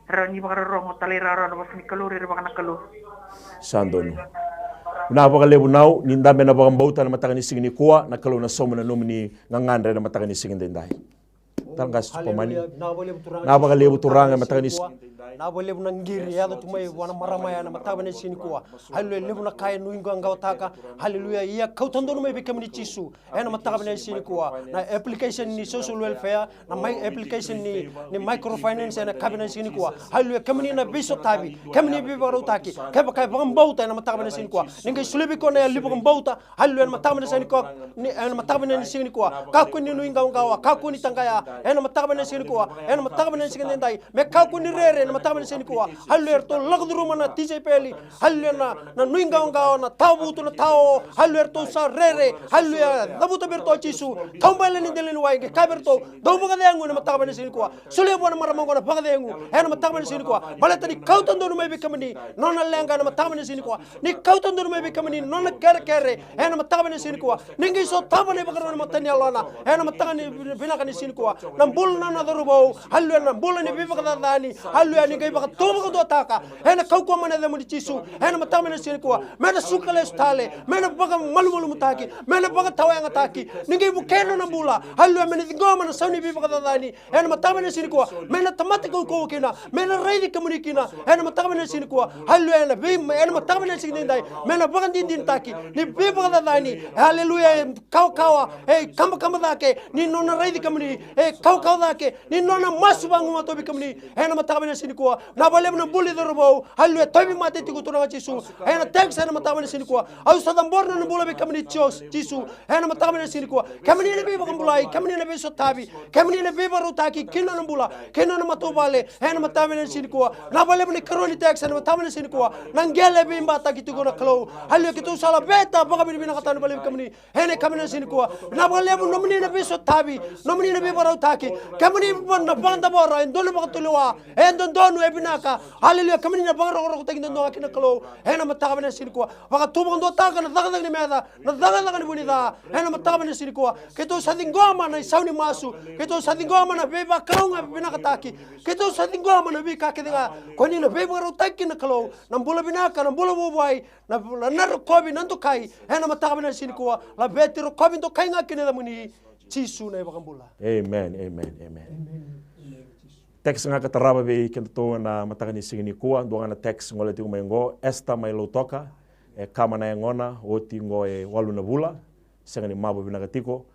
rawa ni vakarorogo, talairawarawa na vosa ni Kalou, rerevaka na Kalou. Sa donu. Vinaka vakalevu Nau, ni dabe ena vakabauta ena mataka ni siga nikua, na Kalou na sauma na nomuni gagadre ena mataka ni siga edaidai. Talatala qase Jone Pomani. Haleluya. Vinaka vakalevu Turaga. Vinaka vakalevu Turaga, mataka ni siga. Vinaka vakalevu na qiri e yaco tu mai vua na marama ya ena mataka ni siga nikua. Haleluya, levu na ka e nuiqawaqawataka. Haleluya, ia kauta donu mai vei kemuni Jisu. Ena mataka ni siga nikua. Na application ni social welfare, na mai application ni, ni microfinance ena mataka ni siga nikua. Haleluya, kemuni na veisotavi, kemuni veivakarautaki. Kevaka e vakabauta ena mataka ni siga nikua. Ni qai solia vei koya na yalo ni vakabauta. Haleluya, ena mataka ni siga nikua, ni, ena mataka ni siga nikua. Kakua ni nuiqawaqawa, kakua ni taqaya. Ena mataka ni siga nikua, ena mataka ni siga edaidai. Me kakua ni rere, ena mataka ni siga nikua. Haleluya, eratou lako curuma na tisaipeli. Haleluya, na, na nuiqawaqawa, na tawavutu, na tao. Haleluya, eratou sa rere. Haleluya, cavuta vei iratou o Jisu. Taubale ni dela ni wai, qai kaya vei iratou, dou vakacegu ena mataka ni siga nikua. Solia vua na marama oqo na vakacegu ena mataka ni siga nikua. Baleta ni kauta donu mai vei kemuni nona leqa ena mataka ni siga nikua. Ni kauta donu mai vei kemuni nona kerekere ena mataka ni siga nikua. Ni qai sotava na ivakarau ni mata ni yalona ena mataka ni vinaka ni siga nikua. Na bula na nona cauravou, haleluya, na bula ni veivakacacani, haleluya, ni qai vakatuvakarau vakataka ena kaukauwa mai na yacamuni Jisu ena mataka ni siga nikua. Me na suka lesu tale, me na vakamalumalumutaki, me na vakatawayagataki. Ni qai vukea na nona bula, haleluya, me na ciqoma na sau ni veivakacacani ena mataka ni siga nikua. Me na tamata kaukauwa kina, me na raici kemuni kina ena mataka ni siga nikua. Haleluya, ena vei, ena mataka ni siga edaidai. Me na vakadinadinataki ni veivakacacani, haleluya, e kawakawa, e kabakaba cake ni nona raici kemuni, e kawakawa cake ni nona masu vagumatua vei kemuni ena mataka ni siga nikua. Vinaka vakalevu na bula ni cauravou, haleluya, tauvimate tiko Turaga Jisu. Ena text ena mataka ni siga nikua. Au sa cabora na nona bula vei kemuni Jisu, Jisu. Ena mataka ni siga nikua. Kemuni na veivakabulai, kemuni na veisotavi, kemuni na veivakarautaki kina nona bula, kina nona matavuvale. Ena mataka ni siga nikua. Vinaka vakalevu na ikarua ni text ena mataka ni siga nikua. Na qele e veibataki tiko na Kalou. Haleluya, keitou sa laveta vakavinavinakataki vakalevu kemuni. Ena mataka ni siga nikua. Vinaka vakalevu nomuni na veisotavi, nomuni na veivakarautaki. Kemuni na vakadavora e dua na vakatulewa e dodonu, e vinaka. Haleluya, kemuni na vakarokorokotaki dodonu kina Kalou. Ena mataka ni siga nikua. Vakatuvakarauwataka na cakacaka ni meca, na cakacaka ni vu ni ca. Ena mataka ni siga nikua. Keitou sa ciqoma na isau ni masu. Keitou sa ciqoma na veivakalougatataki vinakataki. Keitou sa ciqoma na veika kece ga ko ni na veivakarautaki kina Kalou. Na bula vinaka, na bula vuavuai, na, na, na rokovi, na dokai. Ena mataka ni siga nikua. Laveti, rokovi, dokai ga kina yacamuni Jisu na iVakabula. Amen, amen, amen. Text ga ka tarava vei kedatou ena mataka ni siga nikua, dua ga na text gole tiko mai qo, Esther mai Lautoka, e kama na yagona, oti qo e walu na vula, sega ni mavo vinaka tiko.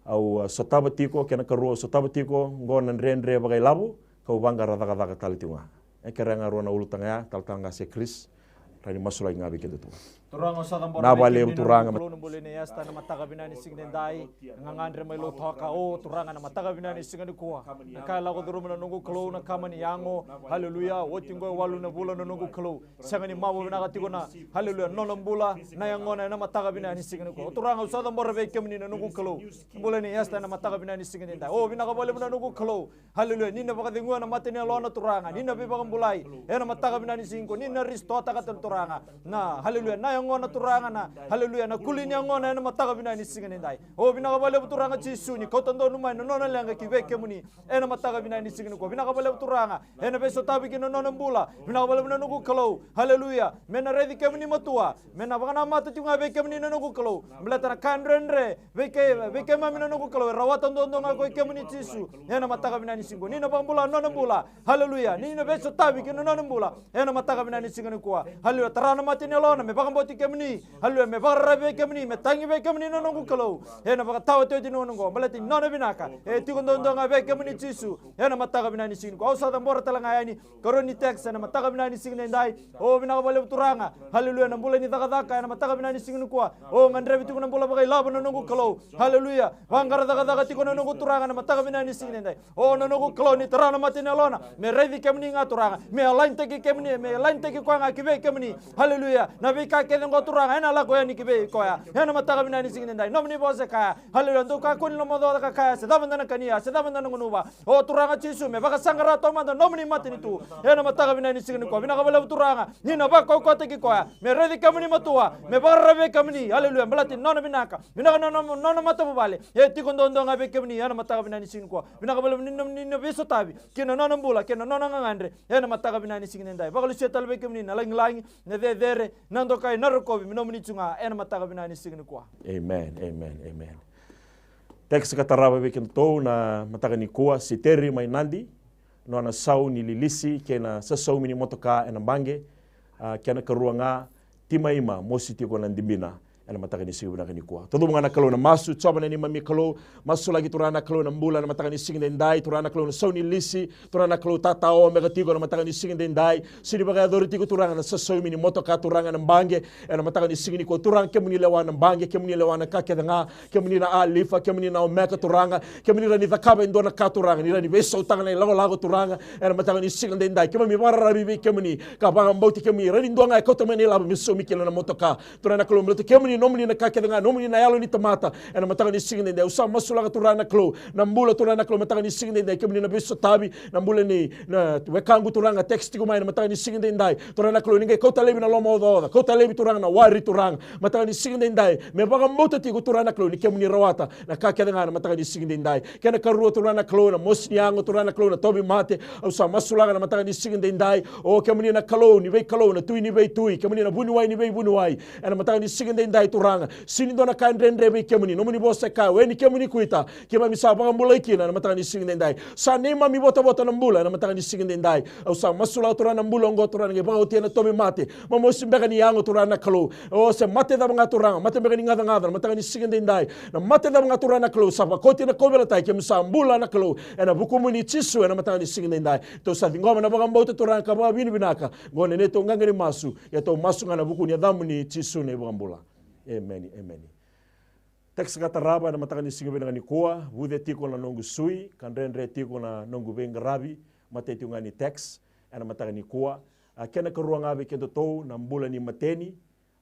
Au, a, sotava tiko, kena karua au sotava tiko, qo na dredre vakailavo, kau vaqara cakacaka tale tiko ga. E kerea ga rua na ulutaga ya, talatala qase Chris, rawa ni masulaki ga vei kedatou. Turaga, au sa cabora. Vinaka vakalevu, Turaga. Kalou na bula ni Esta, ena mataka vinaka ni siga edaidai. Gagadre mai Lautoka, o Turaga, ena mataka vinaka ni siga nikua. Na ka e lako curuma na noqu Kalou, na kama ni yago. Haleluya. Oti oqo e walu na vula na noqu Kalou. Sega ni mavoa vinaka tiko na, haleluya, nona bula na yagona ena mataka vinaka ni siga nikua. O Turaga, au sa cabora vei kemuni na noqu Kalou. Bula ni Esta ena mataka vinaka ni siga edaidai. O, vinaka vakalevu na noqu Kalou. Haleluya. Ni na vakacegua na mata ni yalona, Turaga. Ni na veivakabulai ena mataka vinaka ni siga nikua. Ni na restore-taka, Turaga, na, haleluya, na yagona, Turaga, na, haleluya, na kuli ni yagona ena mataka vinaka ni siga edaidai. O, vinaka vakalevu, Turaga Jisu, ni kauta donu mai na nona leqa ki vei kemuni ena mataka vinaka ni siga nikua. Vinaka vakalevu, Turaga, ena veisotavi ki na nona bula. Vinaka vakalevu na noqu Kalou. Haleluya. Me na raici kemuni matua. Me na vakanamata tiko ga vei kemuni na noqu Kalou. Baleta na ka dredre vei ke, vei keimami na noqu Kalou, e rawata duadua ga ko i kemuni Jisu. Ena mataka vinaka ni siga nikua, ni na vakabula na nona bula. Haleluya. Ni na veisotavi ki na nona bula ena mataka vinaka ni siga nikua. Haleluya. Tara na mata ni yalona me vakabauti kemuni. Haleluya. Me vakararavi vei kemuni, me tagi vei kemuni na noqu Kalou. Ena vakataotioti ni gauna oqo, baleta ni nona vinaka e tiko duadua ga vei kemuni Jisu. Ena mataka vinaka ni siga nikua, au sa cabora tale ga yani karua ni text ena mataka vinaka ni siga edaidai. O, vinaka vakalevu, Turaga. Haleluya. Na bula ni cakacaka ena mataka vinaka ni siga nikua. O, gadrevi tiko na bula vakailavo na noqu Kalou. Haleluya. Vaqara cakacaka tiko na noqu Turaga ena mataka vinaka ni siga edaidai. O, na noqu Kalou, ni tara na mata ni yalona me raici kemuni ga, Turaga. Me align-taki kemuni, me align-taki koya ga ki vei kemuni. Haleluya. Na veika kece oqo, Turaga, ena lako yani ki vei koya ena mataka vinaka ni siga edaidai. Nomuni vosa e kaya, haleluya, dou kakua ni lomaocaoca ka kaya, se cava eda na kania, se cava eda na gunuva. O, Turaga Jisu, me vakasaqara taumada nomuni matanitu ena mataka vinaka ni siga nikua. Vinaka vakalevu, Turaga, ni na vakaukauwataki koya me raici kemuni matua, me vakararavi vei kemuni. Haleluya. Baleta ni nona vinaka, vinaka na nona, nona matavuvale, e tiko duadua ga vei kemuni ena mataka vinaka ni siga nikua. Vinaka vakalevu ni na, ni na veisotavi ki na nona bula kei na nona gagadre ena mataka vinaka ni siga edaidai. Vakalesuya tale vei kemuni na lagilagi, na cecere, na dokai, na rokovi me nomuni tu ga ena mataka vinaka ni siga nikua. Amen, amen, amen. Text ka tarava vei kedatou na mataka nikua, Siteri mai Nadi, nona sau ni lilisi kei na sasaumi ni motoka ena baqe. A, kena karua ga, Timaima, mosi tiko na dibina ena mataka ni siga vinaka nikua. Taucoko ga na Kalou na masu. Jiova na neimami Kalou, masulaki, Turaga na Kalou, na bula ena mataka ni siga edaidai, Turaga na Kalou, na sau ni lisi, Turaga na Kalou, tatao beka tiko ena mataka ni siga edaidai. Sega ni vakayacori tiko, Turaga, na sasaumi ni motoka, Turaga, ena baqe ena mataka ni siga nikua. Turaga, kemuni lewa na baqe, kemuni lewa na ka kece ga, kemuni na Alifa, kemuni na Omeka, Turaga. Kemuni rawa ni cakava e dua na ka, Turaga, ni rawa ni veisautaka na ilakolako, Turaga, ena mataka ni siga edaidai. Keimami vakararavi vei kemuni ka vakabauti kemuni. Rawa ni dua ga e kauta mai na ilavo me saumi kina na motoka, Turaga na Kalou, baleta kemuni, nomuni na ka kece ga, nomuni na yalo ni tamata ena mataka ni siga edaidai. Au sa masulaka, Turaga na Kalou, na bula, Turaga na Kalou, mataka ni siga edaidai, kemuni na veisotavi na bula ni na wekaqu, Turaga, text tiko mai ena mataka ni siga edaidai. Turaga na Kalou, ni qai kauta laivi na lomaocaoca, kauta laivi, Turaga, na wari, Turaga, mataka ni siga edaidai. Me vakabauta tiko, Turaga na Kalou, ni kemuni rawata na ka kece ga ena mataka ni siga edaidai. Kena karua, Turaga na Kalou, na mosi ni yago, Turaga na Kalou, na tauvimate. Au sa masulaka na mataka ni siga edaidai. O kemuni na Kalou ni veikalou, na Tui ni veitui, kemuni na Vuniwai ni veivuniwai. Ena mataka ni siga edaidai, Turaga, sega ni dua na ka dredre vei kemuni. Nomuni vosa e kaya, o ni kemuni kuita keimami sa vakabulai kina ena mataka ni siga edaidai. Sa neimami votavota na bula ena mataka ni siga edaidai. Au sa masulaka, Turaga, na bula oqo, Turaga, ni qai vakaotia na tauvimate, momosi beka ni yago, Turaga na Kalou. O se mate cava ga, Turaga, mate beka ni gacagaca, na mataka ni siga edaidai. Na mate cava ga, Turaga na Kalou, sa vakaoti na kauveilatai, keimami sa bula na Kalou ena vukumuni Jisu ena mataka ni siga edaidai. Tou sa ciqoma na vakabauta, Turaga, ka vakavinavinaka. Oqo na neitou qaqa ni masu, ia tou masu ga ena vuku ni yacamuni Jisu na iVakabula. Emeni, emeni. Text ka tarava ena mataka ni siga vinaka nikua, vuce tiko na noqu sui, ka dredre tiko na noqu veiqaravi, matai tiko ga ni text ena mataka nikua. A, kena karua ga vei kedatou, na bula ni mateni,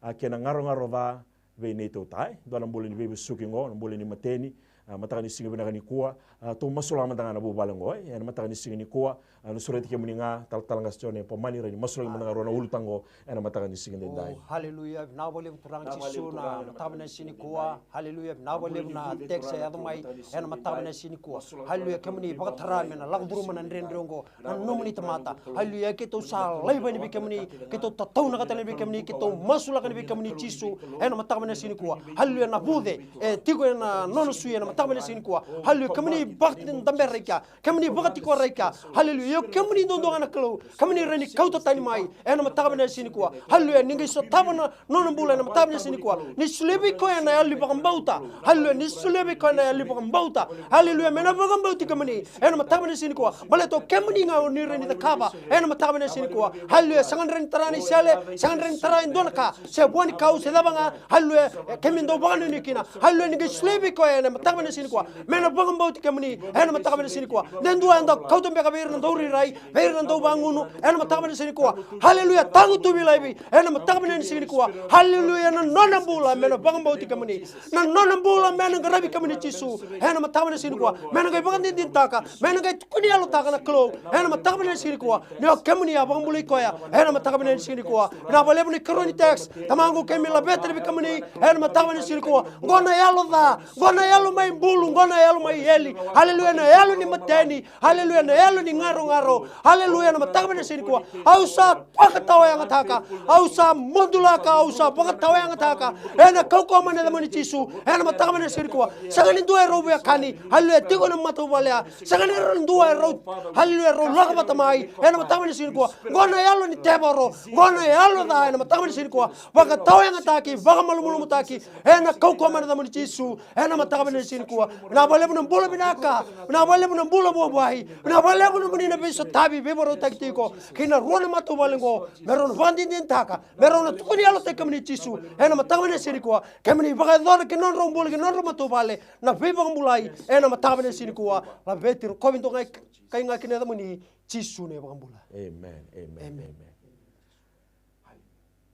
a, kei na garogaro ca vei neitou ta, e? Dua na bula ni veivesuki oqo, na bula ni mateni, a, mataka ni siga vinaka nikua. A, tou masulaka mada ga na vuvale oqo, e? Ena mataka ni siga nikua, a, na sureti kemuni ga, Talatala Qase Jone Pomani, rawa ni masulaki mada ga rua na ulutaga oqo ena mataka ni siga edaidai. Oh, haleluya, vinaka vakalevu, Turaga Jisu, na mataka ni siga nikua. Haleluya, vinaka vakalevu na text e yaco mai ena mataka ni siga nikua. Haleluya, kemuni vakatara me na lako curuma na dredre oqo na nomuni tamata. Haleluya, keitou sa laiva yani vei kemuni, keitou tataunaka tale yani vei kemuni, keitou masulaka yani vei kemuni Jisu ena mataka ni siga nikua. Haleluya, na vuce e tiko ena nona sui ena mataka vinaka ni siga nikua. Haleluya. Kemuni vakadabera i kea. Kemuni vakatikora i kea. Haleluya. Io kemuni duadua ga na Kalou. Kemuni rawa ni kauta tani mai ena mataka vinaka ni siga nikua. Haleluya. Ni qai sotava na nona bula ena mataka vinaka ni siga nikua. Ni solia vei koya na yalo ni vakabauta. Haleluya. Ni solia vei koya na yalo ni vakabauta. Haleluya. Me na vakabauti kemuni ena mataka vinaka ni siga nikua. Baleta o kemuni ga o ni rawa ni cakava ena mataka vinaka ni siga nikua. Haleluya. Sega ni rawa ni tara na isele, sega ni rawa ni tara e dua na ka, se vua ni kau, se cava ga. Haleluya. E, kemuni dau vakanuinui kina. Haleluya. Ni qai solia vei koya ena mataka vinaka ni siga nikua. Me na vakabauti kemuni ena mataka vinaka ni siga nikua. De dua eda kauta beka vei ira na dau rairai, vei ira na dau vagunu ena mataka vinaka ni siga nikua. Haleluya. Tagutuvi laivi ena mataka vinaka ni siga nikua. Haleluya. Na nona bula me na vakabauti kemuni. Na nona bula me na qaravi kemuni Jisu ena mataka vinaka ni siga nikua. Me na qai vakadinadinataka, me na qai tukuni yalotaka na Kalou ena mataka vinaka ni siga nikua. Ni o kemuni a vakabulai koya ena mataka vinaka ni siga nikua. Vinaka vakalevu na ikarua ni text. Tamaqu, keimami laveta vei kemuni ena mataka vinaka ni siga nikua. Qo na yalo ca, qo na yalo mai bulu, qo na yalo mai eli. Haleluya. Na yalo ni mateni. Haleluya. Na yalo ni garogaro. Haleluya. Na mataka vinaka ni siga nikua. Au sa vakatawayagataka, au sa modulaka, au sa vakatawayagataka ena kaukauwa mai na yacamuni Jisu ena mataka vinaka ni siga nikua. Sega ni dua e rau veiwekani. Haleluya. Tiko na matavuvale ya. Sega ni rau dua e rau, haleluya, rau lako vata mai ena mataka vinaka ni siga nikua. Qo na yalo ni tevoro, qo na yalo ca ena mataka vinaka ni siga nikua. Vakatawayagataki, vakamalumalumutaki ena kaukauwa mai na yacamuni Jisu ena mataka vinaka ni siga nikua. Vinaka vakalevu na bula vinaka. Vinaka vakalevu na bula vuavuai. Vinaka vakalevu nomuni na veisotavi, veivakarautaki tiko kei na rua na matavuvale qo, me rau na vakadinadinataka, me rau na tukuni yalotaki kemuni Jisu ena mataka vinaka ni siga nikua. Kemuni vakayacora ki na nodrau bula, ki na nodrau matavuvale na veivakabulai ena mataka vinaka ni siga nikua. Laveti, rokovi, dou qai kainaki na yacamuni Jisu na iVakabula. Amen, amen, amen.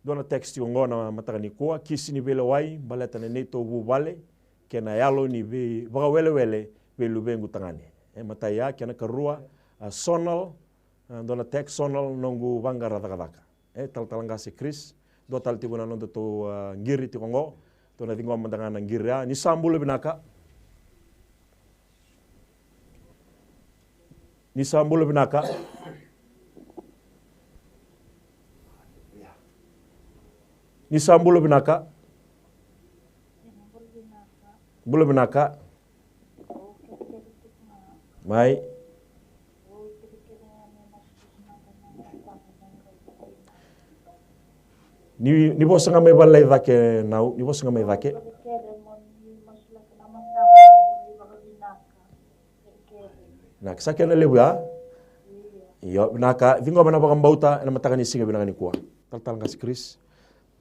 Dua na text tiko qo na mataka nikua: kisi ni veilewai baleta na neitou vuvale kei na yalo ni vei, vakawelewele vei luvequ tagane. E matai ya, kena karua, a, Sonal, a, dua na text: Sonal, noqu vaqara cakacaka. E, talatala qase Chris, dua tale tiko na nodatou, a, qiri tiko qo. Tou na ciqoma mada ga na qiri ya. Ni sa bula vinaka. Ni sa bula vinaka. Ni sa bula vinaka. Bula vinaka. Mai. Ni, ni vosa ga mai valai cake, nau, ni vosa ga mai cake. Na, sa kena levu ya. Io, vinaka, ciqoma na vakabauta ena mataka ni siga vinaka nikua. Talatala qase Chris.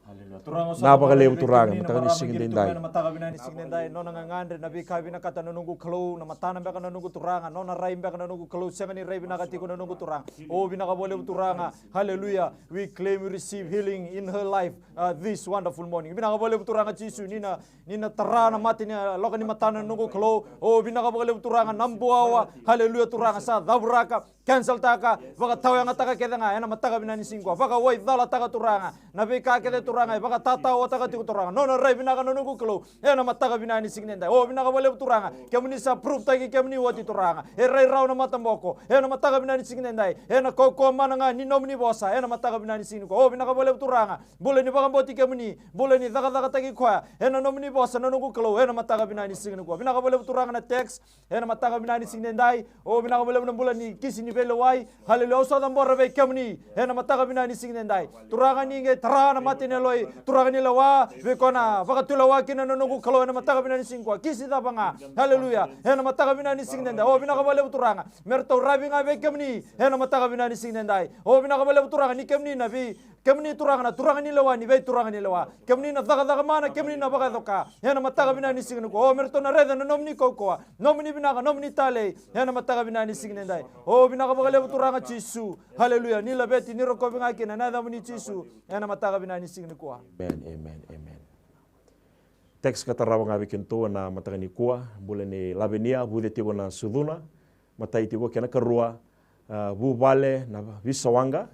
Haleluya. Turaga, vinaka vakalevu Turaga, mataka ni siga edaidai. Ena mataka vinaka ni siga edaidai, nona gagadre, na veika vinakata na noqu Kalou, na matana beka na noqu Turaga, nona rai beka na noqu Kalou, sega ni rai vinaka tiko na noqu Turaga. O, vinaka vakalevu Turaga. Haleluya. We claim, we receive healing in her life, uh, this wonderful morning. Vinaka vakalevu Turaga Jisu, ni na, ni na tara na mate ni loka ni matana na noqu Kalou. O, vinaka vakalevu Turaga, na buawa. Haleluya Turaga, sa cavuraka. Canceltaka, vakatawayagataka kece ga ena mataka vinaka ni siga nikua. Vakawaicalataka Turaga na veika kece Turaga e vakatatawataka tiko Turaga. Nona rai vinaka na noqu Kalou ena mataka vinaka ni siga edaidai. O, vinaka vakalevu Turaga, kemuni sa prove-taki kemuni oti Turaga. E rai rawa na mataboko ena mataka vinaka ni siga edaidai. Ena kaukauwa mana ga ni nomuni vosa ena mataka vinaka ni siga nikua. O, vinaka vakalevu Turaga, bula ni vakabauti kemuni, bula ni cakacakataki koya ena nomuni vosa na noqu Kalou ena mataka vinaka ni siga nikua. Vinaka vakalevu Turaga na text ena mataka vinaka ni siga edaidai. O, vinaka vakalevu na bula ni kisi ni veilewai. Haleluya. Au sa cabora vei kemuni ena mataka vinaka ni siga edaidai. Turaga, ni qai tara na mate ni yaloi Turaga ni lewa, vei koya na vakatulewa kina na noqu Kalou ena mataka vinaka ni siga nikua. Kisi cava ga. Haleluya. Ena mataka vinaka ni siga edaidai. O, vinaka vakalevu Turaga, me ratou ravi ga vei kemuni ena mataka vinaka ni siga edaidai. O, vinaka vakalevu Turaga, ni kemuni na vei kemuni Turaga na Turaga ni lewa ni vei turaga ni lewa. Kemuni na cakacaka mana, kemuni na vakayaco-ka ena mataka vinaka ni siga nikua. O, me ratou na raica na nomuni kaukauwa, nomuni vinaka, nomuni talei ena mataka vinaka ni siga edaidai. O, vinaka vakalevu Turaga Jisu. Haleluya. Ni laveti, ni rokovi ga kina ena yacamuni Jisu ena mataka vinaka ni siga nikua. Amen, amen, amen. Text ka tarava ga vei kedatou ena mataka nikua, bula ni Lavenia, vuce tiko na sucuna. Matai tiko, kena karua, a, vuvale na veisawaqa,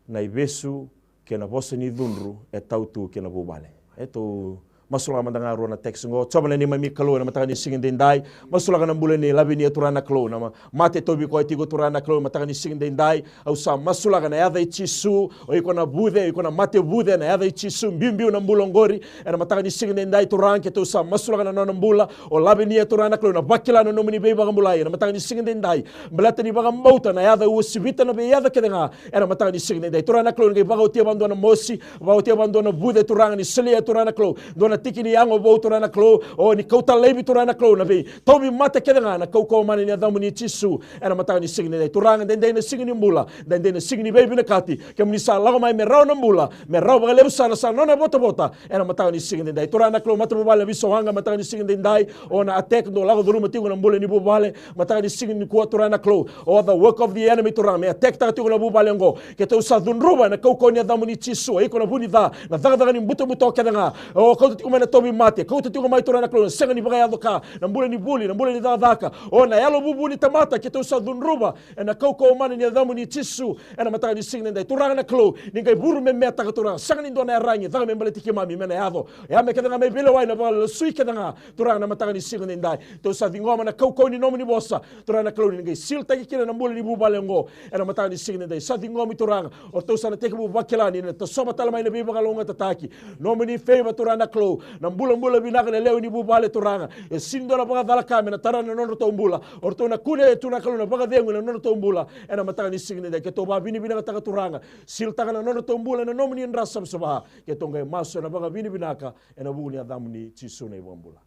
na ivesu kei na vosa ni cudru e tau tu kei na vuvale. E, tou Masulaka mada ga rua na text qo. Jiova na neimami Kalou, ena mataka ni siga edaidai, masulaka na bula nei Lavinia, Turaga na Kalou, na ma-, mate tauvi koya tiko, Turaga na Kalou, mataka ni siga edaidai. Au sa masulaka na yaca i Jisu, o iko na vuce, o iko na mate vuce, na yaca i Jisu, biubiu na bula oqori. Ena mataka ni siga edaidai, Turaga, keitou sa masulaka na nona bula o Lavinia, Turaga na Kalou, na vakila na nomuni veivakabulai ena mataka ni siga edaidai. Baleta ni vakabauta na yaca, uasivita na veiyaca kece ga ena mataka ni siga edaidai. Turaga na Kalou, ni qai vakaotia vakadua na mosi, vakaotia vakadua na vuce, Turaga, ni solia, Turaga na Kalou, dua na tiki ni yago vou, Turaga na Kalou, o ni kauta laivi, Turaga na Kalou, na veitauvimate kece ga, na kaukauwa mana ni yacamuni Jisu. Ena mataka ni siga edaidai, Turaga, edaidai na siga ni bula, edaidai na siga ni veivinakati. Kemuni sa lako mai me rawa na bula, me rawa vakalevu sara, sa nona votavota. Ena mataka ni siga edaidai, Turaga na Kalou, matavuvale na Veisowaqa, mataka ni siga edaidai, o na attack dau lako curuma tiko na bula ni vuvale, mataka ni siga nikua, Turaga na Kalou, o the work of the enemy, Turaga, me attack taka tiko na vuvale oqo. Keitou sa cudruva ena kaukauwa ni yacamuni Jisu, o iko na vu ni ca, na cakacaka ni butobuto kece ga. O kauta tiko mai na tauvimate, kauta tiko mai, Turaga na Kalou, na sega ni vakayaco ka, na bula ni vuli, na bula ni cakacaka, o na yalo vuvu ni tamata, keitou sa cudruva ena kaukauwa mana ni yacamuni Jisu. Ena mataka ni siga edaidai, Turaga na Kalou, ni qai vuru me metaka, Turaga, sega ni dua na yaragi caka me baleti keimami me na yaco. Ya me kece ga me veilewai na vakalasui kece ga, Turaga, na mataka ni siga edaidai. Tou sa ciqoma na kaukauwa ni nomuni vosa, Turaga na Kalou, ni qai sealtaki kina na bula ni vuvale oqo. Ena mataka ni siga edaidai, sa ciqomi, Turaga, o ratou sa na tekivu vakila ni na tasova tale mai na veivakalougatataki. Nomuni favor, Turaga na Kalou, na bulabula vinaka na lewe ni vuvale, Turaga. E sega ni dua na vakacalaka me na tara na nodratou bula. O ratou na kunea, Turaga na Kalou, na vakacegu ena nodratou bula. Ena mataka ni siga edaidai, keitou vakavinavinakataka, Turaga. Sealtaka na nodratou bula ena nomuni dra savasava. Keitou qai masu ena vakavinavinaka ena vuku ni yacamuni Jisu na iVakabula.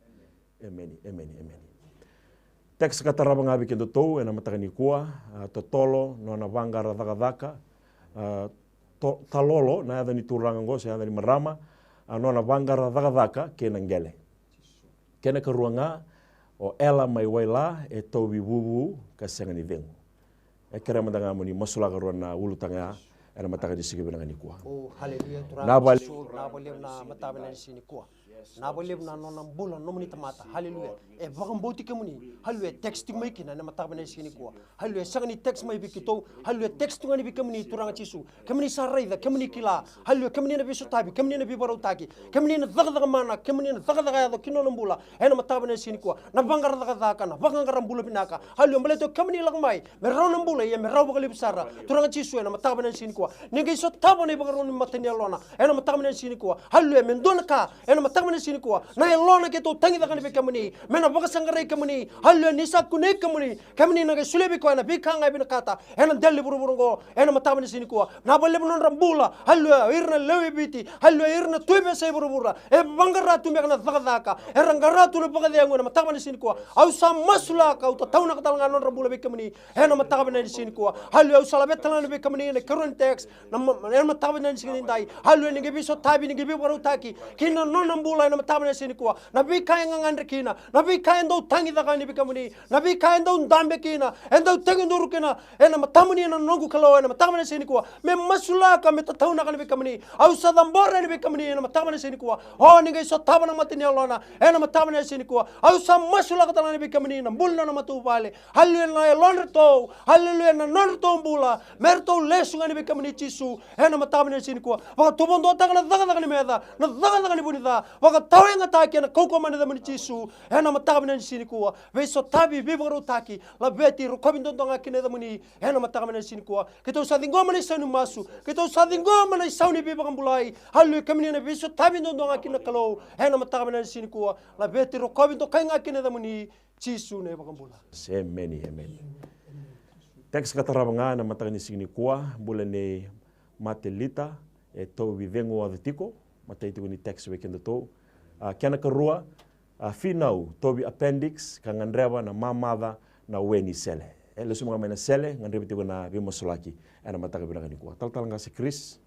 Emeni, emeni, emeni. Text ka tarava ga vei kedatou ena mataka nikua, a, totolo, nona vaqara cakacaka, a, to-, Talolo, na yaca ni turaga oqo se yaca ni marama, a, nona vaqara cakacaka kei na qele. Kena karua ga, o Ela mai Waila, e tauvi vuvu ka sega ni cegu. E kerea mada ga mo ni masulaka rua na ulutaga ya ena mataka ni siga vinaka nikua. O, haleluya, Turaga Jisu, vinaka vakalevu na mataka vinaka ni siga nikua. Vinaka vakalevu na nona bula na nomuni tamata. Haleluya. E vakabauti kemuni. Haleluya. E text tiko mai kina ena mataka vinaka ni siga nikua. Haleluya. E sega ni text mai vei keitou. Haleluya. E text tu ga ni vei kemuni, Turaga Jisu. Kemuni sa raica, kemuni kila. Haleluya. Kemuni na veisotavi, kemuni na veivakarautaki, kemuni na cakacaka mana, kemuni na cakacaka yaco ki na nona bula. Ena mataka vinaka ni siga nikua, na vaqara cakacaka, na vaqara bula vinaka. Haleluya. Baleta o kemuni lako mai me rawa na bula, ia me rawa vakalevu sara. Turaga Jisu, ena mataka vinaka ni siga nikua, ni qai sotava na ivakarau ni mata ni yalona. Ena mataka vinaka ni siga nikua, haleluya, me dua na ka ena mataka vinaka ni siga nikua, na yalona keitou tagicaka yani vei kemuni, me na vakasaqarai kemuni. Haleluya. Ni sa kunei kemuni, kemuni na qai solia vei koya na veika ga e vinakata ena dela ni vuravura oqo. Ena mataka vinaka ni siga nikua, vinaka vakalevu na nodra bula. Haleluya. O ira na lewe i Viti, haleluya, o ira na tu e veiyasai vuravura, e vaqara tu beka na cakacaka, era qara tu na vakacegu. Ena mataka vinaka ni siga nikua, au sa masulaka, au tataunaka tale ga na nodra bula vei kemuni. Ena mataka vinaka ni siga nikua, haleluya, au sa laveta tale ga yani vei kemuni na ikarua ni text. Na ma-, ena mataka vinaka ni siga nidai, haleluya, ni qai veisotavi, ni qai veivakarautaki ki na nona bula ena mataka vinaka ni siga nikua. Na veika e gagadre kina, na veika e dau tagicaka yani vei kemuni, na veika e dau dabe kina, e dau tekiduru kina, ena matamuni, na noqu Kalou, ena mataka vinaka ni siga nikua, me masulaka, me tataunaka yani vei kemuni. Au sa cabora yani vei kemuni ena mataka vinaka ni siga nikua. O ni qai sotava na mata ni yalona ena mataka vinaka ni siga nikua. Au sa masulaka tale ga yani vei kemuni na bula ni nona matavuvale. Haleluya, na yalodratou, haleluya, na nodratou bula, me ratou lesu ga yani vei kemuni Jisu. Ena mataka vinaka ni siga nikua, vakatubutubuataka na cakacaka ni meca, na cakacaka ni vu ni ca, vakatawayagataki ena kaukauwa mana ni yacamuni Jisu. Ena mataka vinaka ni siga nikua, veisotavi, veivakarautaki, laveti, rokovi duadua ga ki na yacamuni. Ena mataka vinaka ni siga nikua, keitou sa ciqoma na isau ni masu, keitou sa ciqoma na isau ni veivakabulai. Haleluya, kemuni na veisotavi duadua ga ki na Kalou. Ena mataka vinaka ni siga nikua, laveti, rokovi, dokai ga ki na yacamuni Jisu na iVakabula. Emeni, emeni. Text ka tarava ga ena mataka ni siga nikua, bula nei Matelita, e tauvi cegu oca tiko, matai tiko ni text vei kedatou. A, kena karua, a, finau, tauvi appendix, ka gadreva na mamaca na we ni sele. E lesu mada ga mai na sele, gadrevi tiko na veimasulaki ena mataka vinaka nikua. Talatala Qase Chris.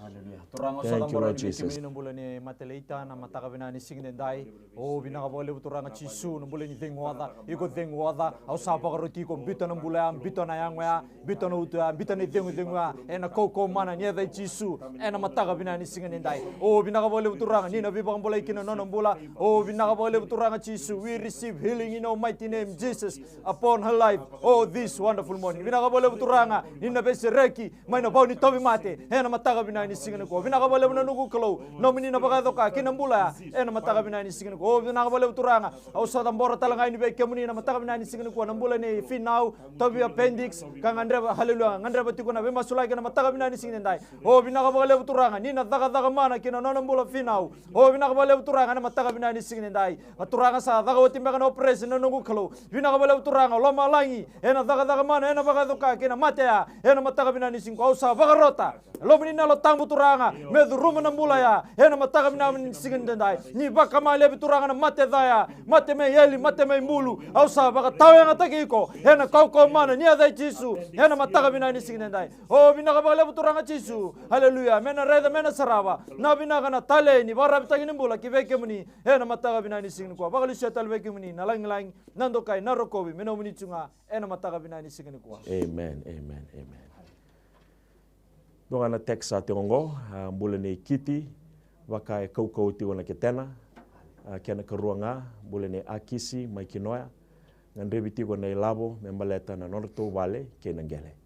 Haleluya. Turaga, au sa cabora yani vei kemuni na bula nei Matelita ena mataka vinaka ni siga nidai. O, vinaka vakalevu Turaga Jisu, na bula ni cegu oca, iko cegu oca, au sa vakaroti iko, biuta na bula ya, biuta na yago ya, biuta na uto ya, biuta na icegucegu ya, ena kaukauwa mana ni yaca i Jisu, ena mataka vinaka ni siga nidai. O, vinaka vakalevu Turaga, ni na veivakabulai ki na nona bula. O, vinaka vakalevu Turaga Jisu, we receive healing in your mighty name, Jesus, upon her life. Oh, this wonderful morning. Vinaka vakalevu Turaga, ni na veisereki mai na vau ni tauvimate ena mataka vinaka ni siga nikua. Vinaka vakalevu na noqu Kalou, nomuni na vakayaco ka kei na bula ya ena mataka vinaka ni siga nikua. O, vinaka vakalevu Turaga. Au sa cabora tale ga yani vei kemuni ena mataka vinaka ni siga nikua na bula nei Finau, tauvi appendix, ka gadreva, haleluya, gadreva tiko na veimasulaki ena mataka vinaka ni siga nidai. O, vinaka vakalevu Turaga, ni na cakacaka mana kei na nona bula Finau. O, vinaka vakalevu Turaga ena mataka vinaka ni siga nidai. A Turaga sa caka oti beka na operation na noqu Kalou. Vinaka vakalevu Turaga, o lomalagi ena cakacaka mana, ena vakayaco ka kei na mate ya ena mataka vinaka ni siga nikua. Au sa vakarota. Lomuni na Yalo Tabu Turaga, me curuma na bula ya ena mataka vinaka ni siga nidai. Ni vakamalevi Turaga na mate ca ya, mate mai eli, mate mai bulu. Au sa vakatawayagataki iko ena kaukauwa mana ni yaca i Jisu ena mataka vinaka ni siga nidai. O, vinaka vakalevu Turaga Jisu. Haleluya. Me na raica, me na sarava na vinaka, na talei ni vakararavitaki ni bula ki vei kemuni ena mataka vinaka ni siga nikua. Vakalesuya tale vei kemuni na lagilagi, na dokai, na rokovi me nomuni tu ga ena mataka vinaka ni siga nikua. Amen, amen, amen. Dua ga na text sa tiko oqo, a, bula nei Kiti, vaka e kaukauwa tiko na ketena. A, kena karua ga, bula nei Akisi mai Kinoya, gadrevi tiko na ilavo me baleta na nodratou vale kei na qele.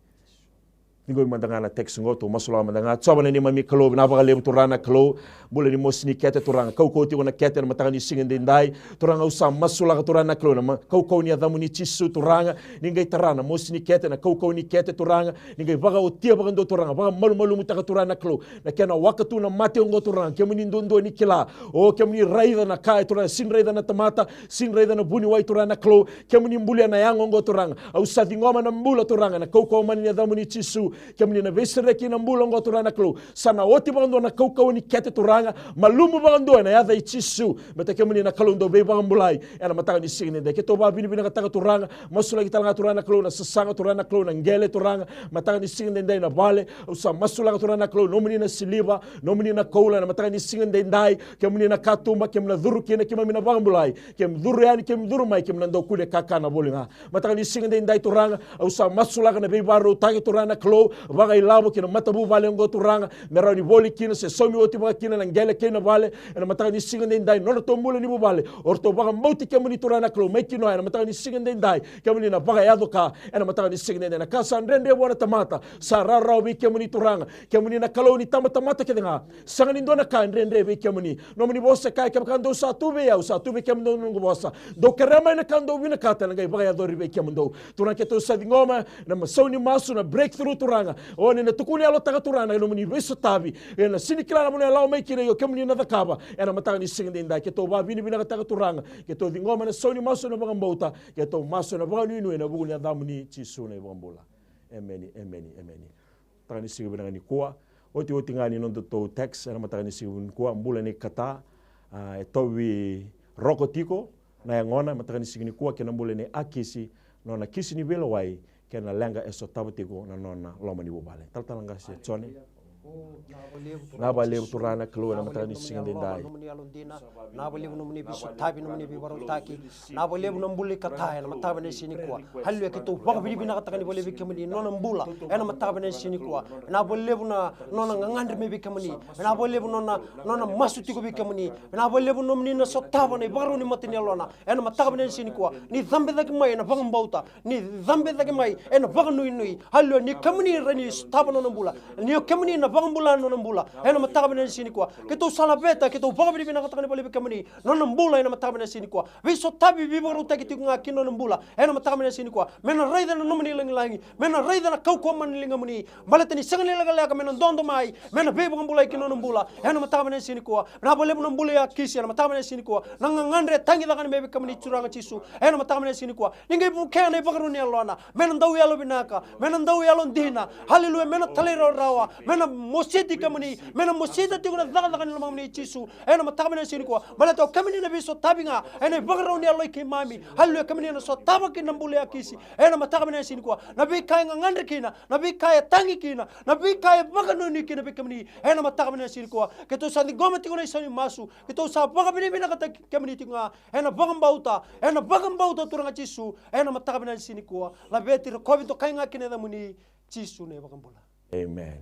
Ciqomi mada ga na text oqo, tou masulaka mada ga. Jiova na neimami Kalou, vinaka vakalevu Turaga na Kalou, bula ni mosi ni kete Turaga, kaukauwa tiko na kete ena mataka ni siga edaidai. Turaga, au sa masulaka Turaga na Kalou na ma-, kaukauwa ni yacamuni Jisu Turaga, ni qai tara na mosi ni kete, na kaukauwa ni kete Turaga, ni qai vakaotia vakadua Turaga, vakamalumalumutaka Turaga na Kalou na kena waka tu na mate oqo Turaga, kemuni duadua ni kila. O, kemuni raica na ka e Turaga sega ni raica na tamata, sega ni raica na vuniwai Turaga na Kalou, kemuni bulia na yago oqo Turaga. Au sa ciqoma na bula Turaga, na kaukauwa mana ni yacamuni Jisu, kemuni na veisereki na bula oqo Turaga na Kalou. Sa na oti vakadua na kaukauwa ni kete Turaga, malumu vakadua ena yaca i Jisu. Baleta kemuni na Kalou dau veivakabulai ena mataka ni siga edaidai. Keitou vakavinavinakataka Turaga, masulaki tale ga Turaga na Kalou na sasaga Turaga na Kalou, na qele Turaga, mataka ni siga edaidai na vale. Au sa masulaka Turaga na Kalou nomuni na siliva, nomuni na koula ena mataka ni siga edaidai, kemuni na katuba, kemuni na curu kina, keimami na vakabulai. Kemi curu yani, kemi curu mai, kemi na dau kune kakana voli ga. Mataka ni siga edaidai Turaga, au sa masulaka na veivakarautaki Turaga na Kalou, vakailavo ki na matavuvale oqo Turaga, me rawa ni voli kina se saumi oti vaka kina na qele kei na vale ena mataka ni siga edaidai, nodratou bula ni vuvale. O ratou vakabauti kemuni Turaga na Kalou mai Kinoya ena mataka ni siga edaidai, kemuni na vakayaco ka ena mataka ni siga edaidai. Na ka sa dredre vua na tamata sa rawarawa vei kemuni Turaga. Kemuni na Kalou ni tabatamata kece ga. Sega ni dua na ka e dredre vei kemuni. Nomuni vosa e kaya, kevaka dou sa tu vei au, sa tu vei kemudou na noqu vosa. Dou kerea mai na ka dou vinakata, ena qai vakayacori vei kemudou. Turaga, keitou sa ciqoma na ma-, sau ni masu, na breakthrough Turaga. O ni na tukuni yalotaka Turaga na nomuni veisotavi. Ena sega ni kila na vanua e lako mai kina, ia o kemuni na cakava ena mataka ni siga edaidai. Keitou vakavinavinakataka Turaga. Keitou ciqoma na sau ni masu ena vakabauta. Keitou masu ena vakanuinui ena vuku ni yacamuni Jisu na iVakabula. Emeni, emeni, emeni. Mataka ni siga vinaka nikua. Otioti ga ni nodatou text ena mataka ni siga nikua, bula nei Kata, a, e tauvi roko tiko na yagona, mataka ni siga nikua, kei na bula nei Akisi, nona kisi ni veilewai, kei na leqa e sotava tiko na nona loma ni vuvale. Talatala qase Jone. Vinaka vakalevu Turaga na Kalou ena mataka ni siga edaidai. Vinaka vakalevu nomuni yalodina. Vinaka vakalevu nomuni veisotavi, nomuni veivakarautaki. Vinaka vakalevu na bula i Kata ena mataka vinaka ni siga nikua. Haleluya, keitou vakavinavinakataka ni vakalevu vei kemuni nona bula ena mataka vinaka ni siga nikua. Vinaka vakalevu na nona gagadre mai vei kemuni. Vinaka vakalevu nona, nona masu tiko vei kemuni. Vinaka vakalevu nomuni na sotava na ivakarau ni mata ni yalona ena mataka vinaka ni siga nikua. Ni cabe cake mai ena vakabauta. Ni cabe cake mai ena vakanuinui. Haleluya, ni kemuni rawa ni sotava nona bula. Ni o kemuni na vakabula nona bula ena mataka vinaka ni siga nikua. Keitou sa laveta, keitou vakavinavinakataka ni vakalevu vei kemuni nona bula ena mataka vinaka ni siga nikua. Veisotavi, veivakarautaki tiko ga ki nona bula ena mataka vinaka ni siga nikua. Me na raica na nomuni lagilagi, me na raica na kaukauwa mana ni ligamuni. Baleta ni sega ni lekaleka me na dodo mai, me na veivakabulai ki nona bula ena mataka vinaka ni siga nikua. Vinaka vakalevu na bula i Akisi ena mataka vinaka ni siga nikua. Na gagadre e tagicaka mai vei kemuni Turaga Jisu ena mataka vinaka ni siga nikua. Ni qai vukea na ivakarau ni yalona me na dau yalovinaka, me na dau yalodina. Haleluya, me na talairawarawa, me na mositi kemuni, me na mosita tiko na cakacaka ni lomamuni Jisu ena mataka vinaka ni siga nikua. Baleta o kemuni na veisotavi ga ena ivakarau ni yalo i keimami. Haleluya, kemuni na sotava kina na bula i Akisi ena mataka vinaka ni siga nikua. Na veika e gagadre kina, na veika e tagi kina, na veika e vakanuinui kina vei kemuni ena mataka vinaka ni siga nikua. Keitou sa ciqoma tiko na isau ni masu, keitou sa vakavinavinakataki kemuni tiko ga ena vakabauta, ena vakabauta Turaga Jisu, ena mataka vinaka ni siga nikua. Laveti, rokovi, dokai ga kina yacamuni Jisu na iVakabula. Amen.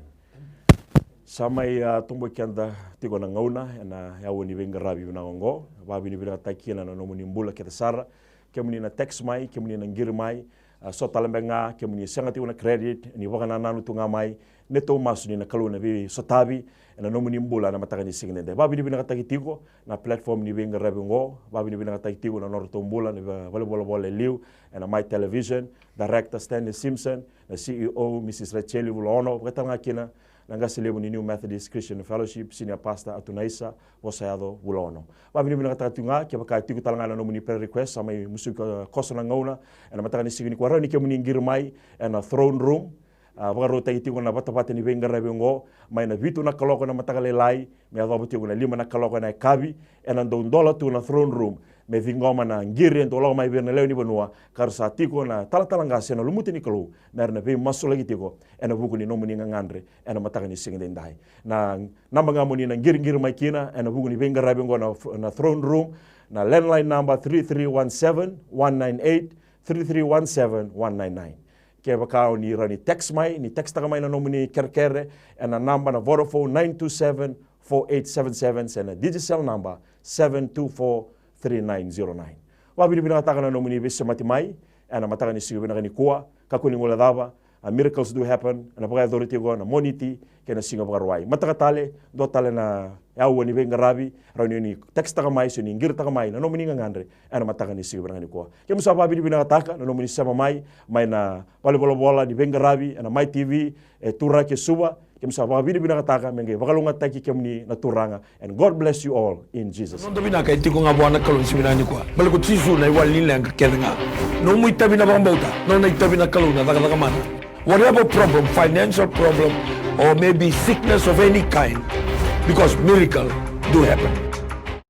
Sa mai, a, tobo keda tiko na gauna ena yawa ni veiqaravi vinaka oqo. Vakavinavinakataki kina na nomuni bula kece sara. Kemuni na text mai, kemuni na qiri mai, A, so tale beka ga kemuni sega tiko na credit, ni vakanananu tu ga mai, neitou masu ni na Kalou na veisotavi ena nomuni bula ena mataka ni siga edaidai. Vakavinavinakataki tiko na platform ni veiqaravi oqo, vakavinavinakataki tiko na nodratou bula na va-, valenivolavola e liu ena Mai Television, director Stanley Simpson, na C E O Mrs Rachel Vulaono, vaka tale ga kina na qase levu ni New Methodist Christian Fellowship, Senior Pastor Atunaisa Vosayaco Vulaono. Vakavinavinakataka tiko ga, kevaka e tiko tale ga na nomuni prayer request, sa mai musuki koso na gauna ena mataka ni siga nikua, rawa ni kemuni qiri mai ena throne room. A, vakarautaki tiko na vatavata ni veiqaravi oqo mai na vitu na kaloko na mataka lailai me yacova tiko na lima na kaloko ena yakavi. Ena dau dola tu na throne room me ciqoma na qiri e dau lako mai vei ira na lewe ni vanua, ka ra sa tiko na talatala qase ena lumuti ni Kalou me ra na veimasulaki tiko ena vuku ni nomuni gagadre ena mataka ni siga edaidai. Na naba ga mo ni na qiriqiri mai kina ena vuku ni veiqaravi oqo na, na throne room, na landline number three three one seven one nine eight, three three one seven one nine nine. Kevaka o ni rawa ni text mai, ni texttaka mai na nomuni kerekere ena naba na Vodafone nine two seven four eight seven seven se na Digicel number seven two four three nine zero nine. Vakavinavinakataka na nomuni veisemati mai ena mataka ni siga vinaka nikua. Kakua ni guilecava, a, miracles do happen ena vakayacori tiko na Moniti kei na siga Vakarauwai. Mataka tale, dua tale na aua ni veiqaravi, rawa ni o ni texttaka mai se o ni qiritaka mai na nomuni gagadre ena mataka ni siga vinaka nikua. Keimami sa vakavinavinakataka na nomuni sema mai, mai na valenivolavola ni veiqaravi ena Mai T V e Turaki e Suva. Keimami sa vakavinavinakataka, me qai vakalougatataki kemuni na Turaga. And God bless you all in Jesus' name. Noda vinaka e tiko ga vua na Kalou ni siga vinaka nikua. Baleta ko Jisu na iwali ni leqa kece ga. Nomu itavi na vakabauta, nona itavi na Kalou na cakacaka mana. Whatever problem, financial problem, or maybe sickness of any kind, because miracle do happen.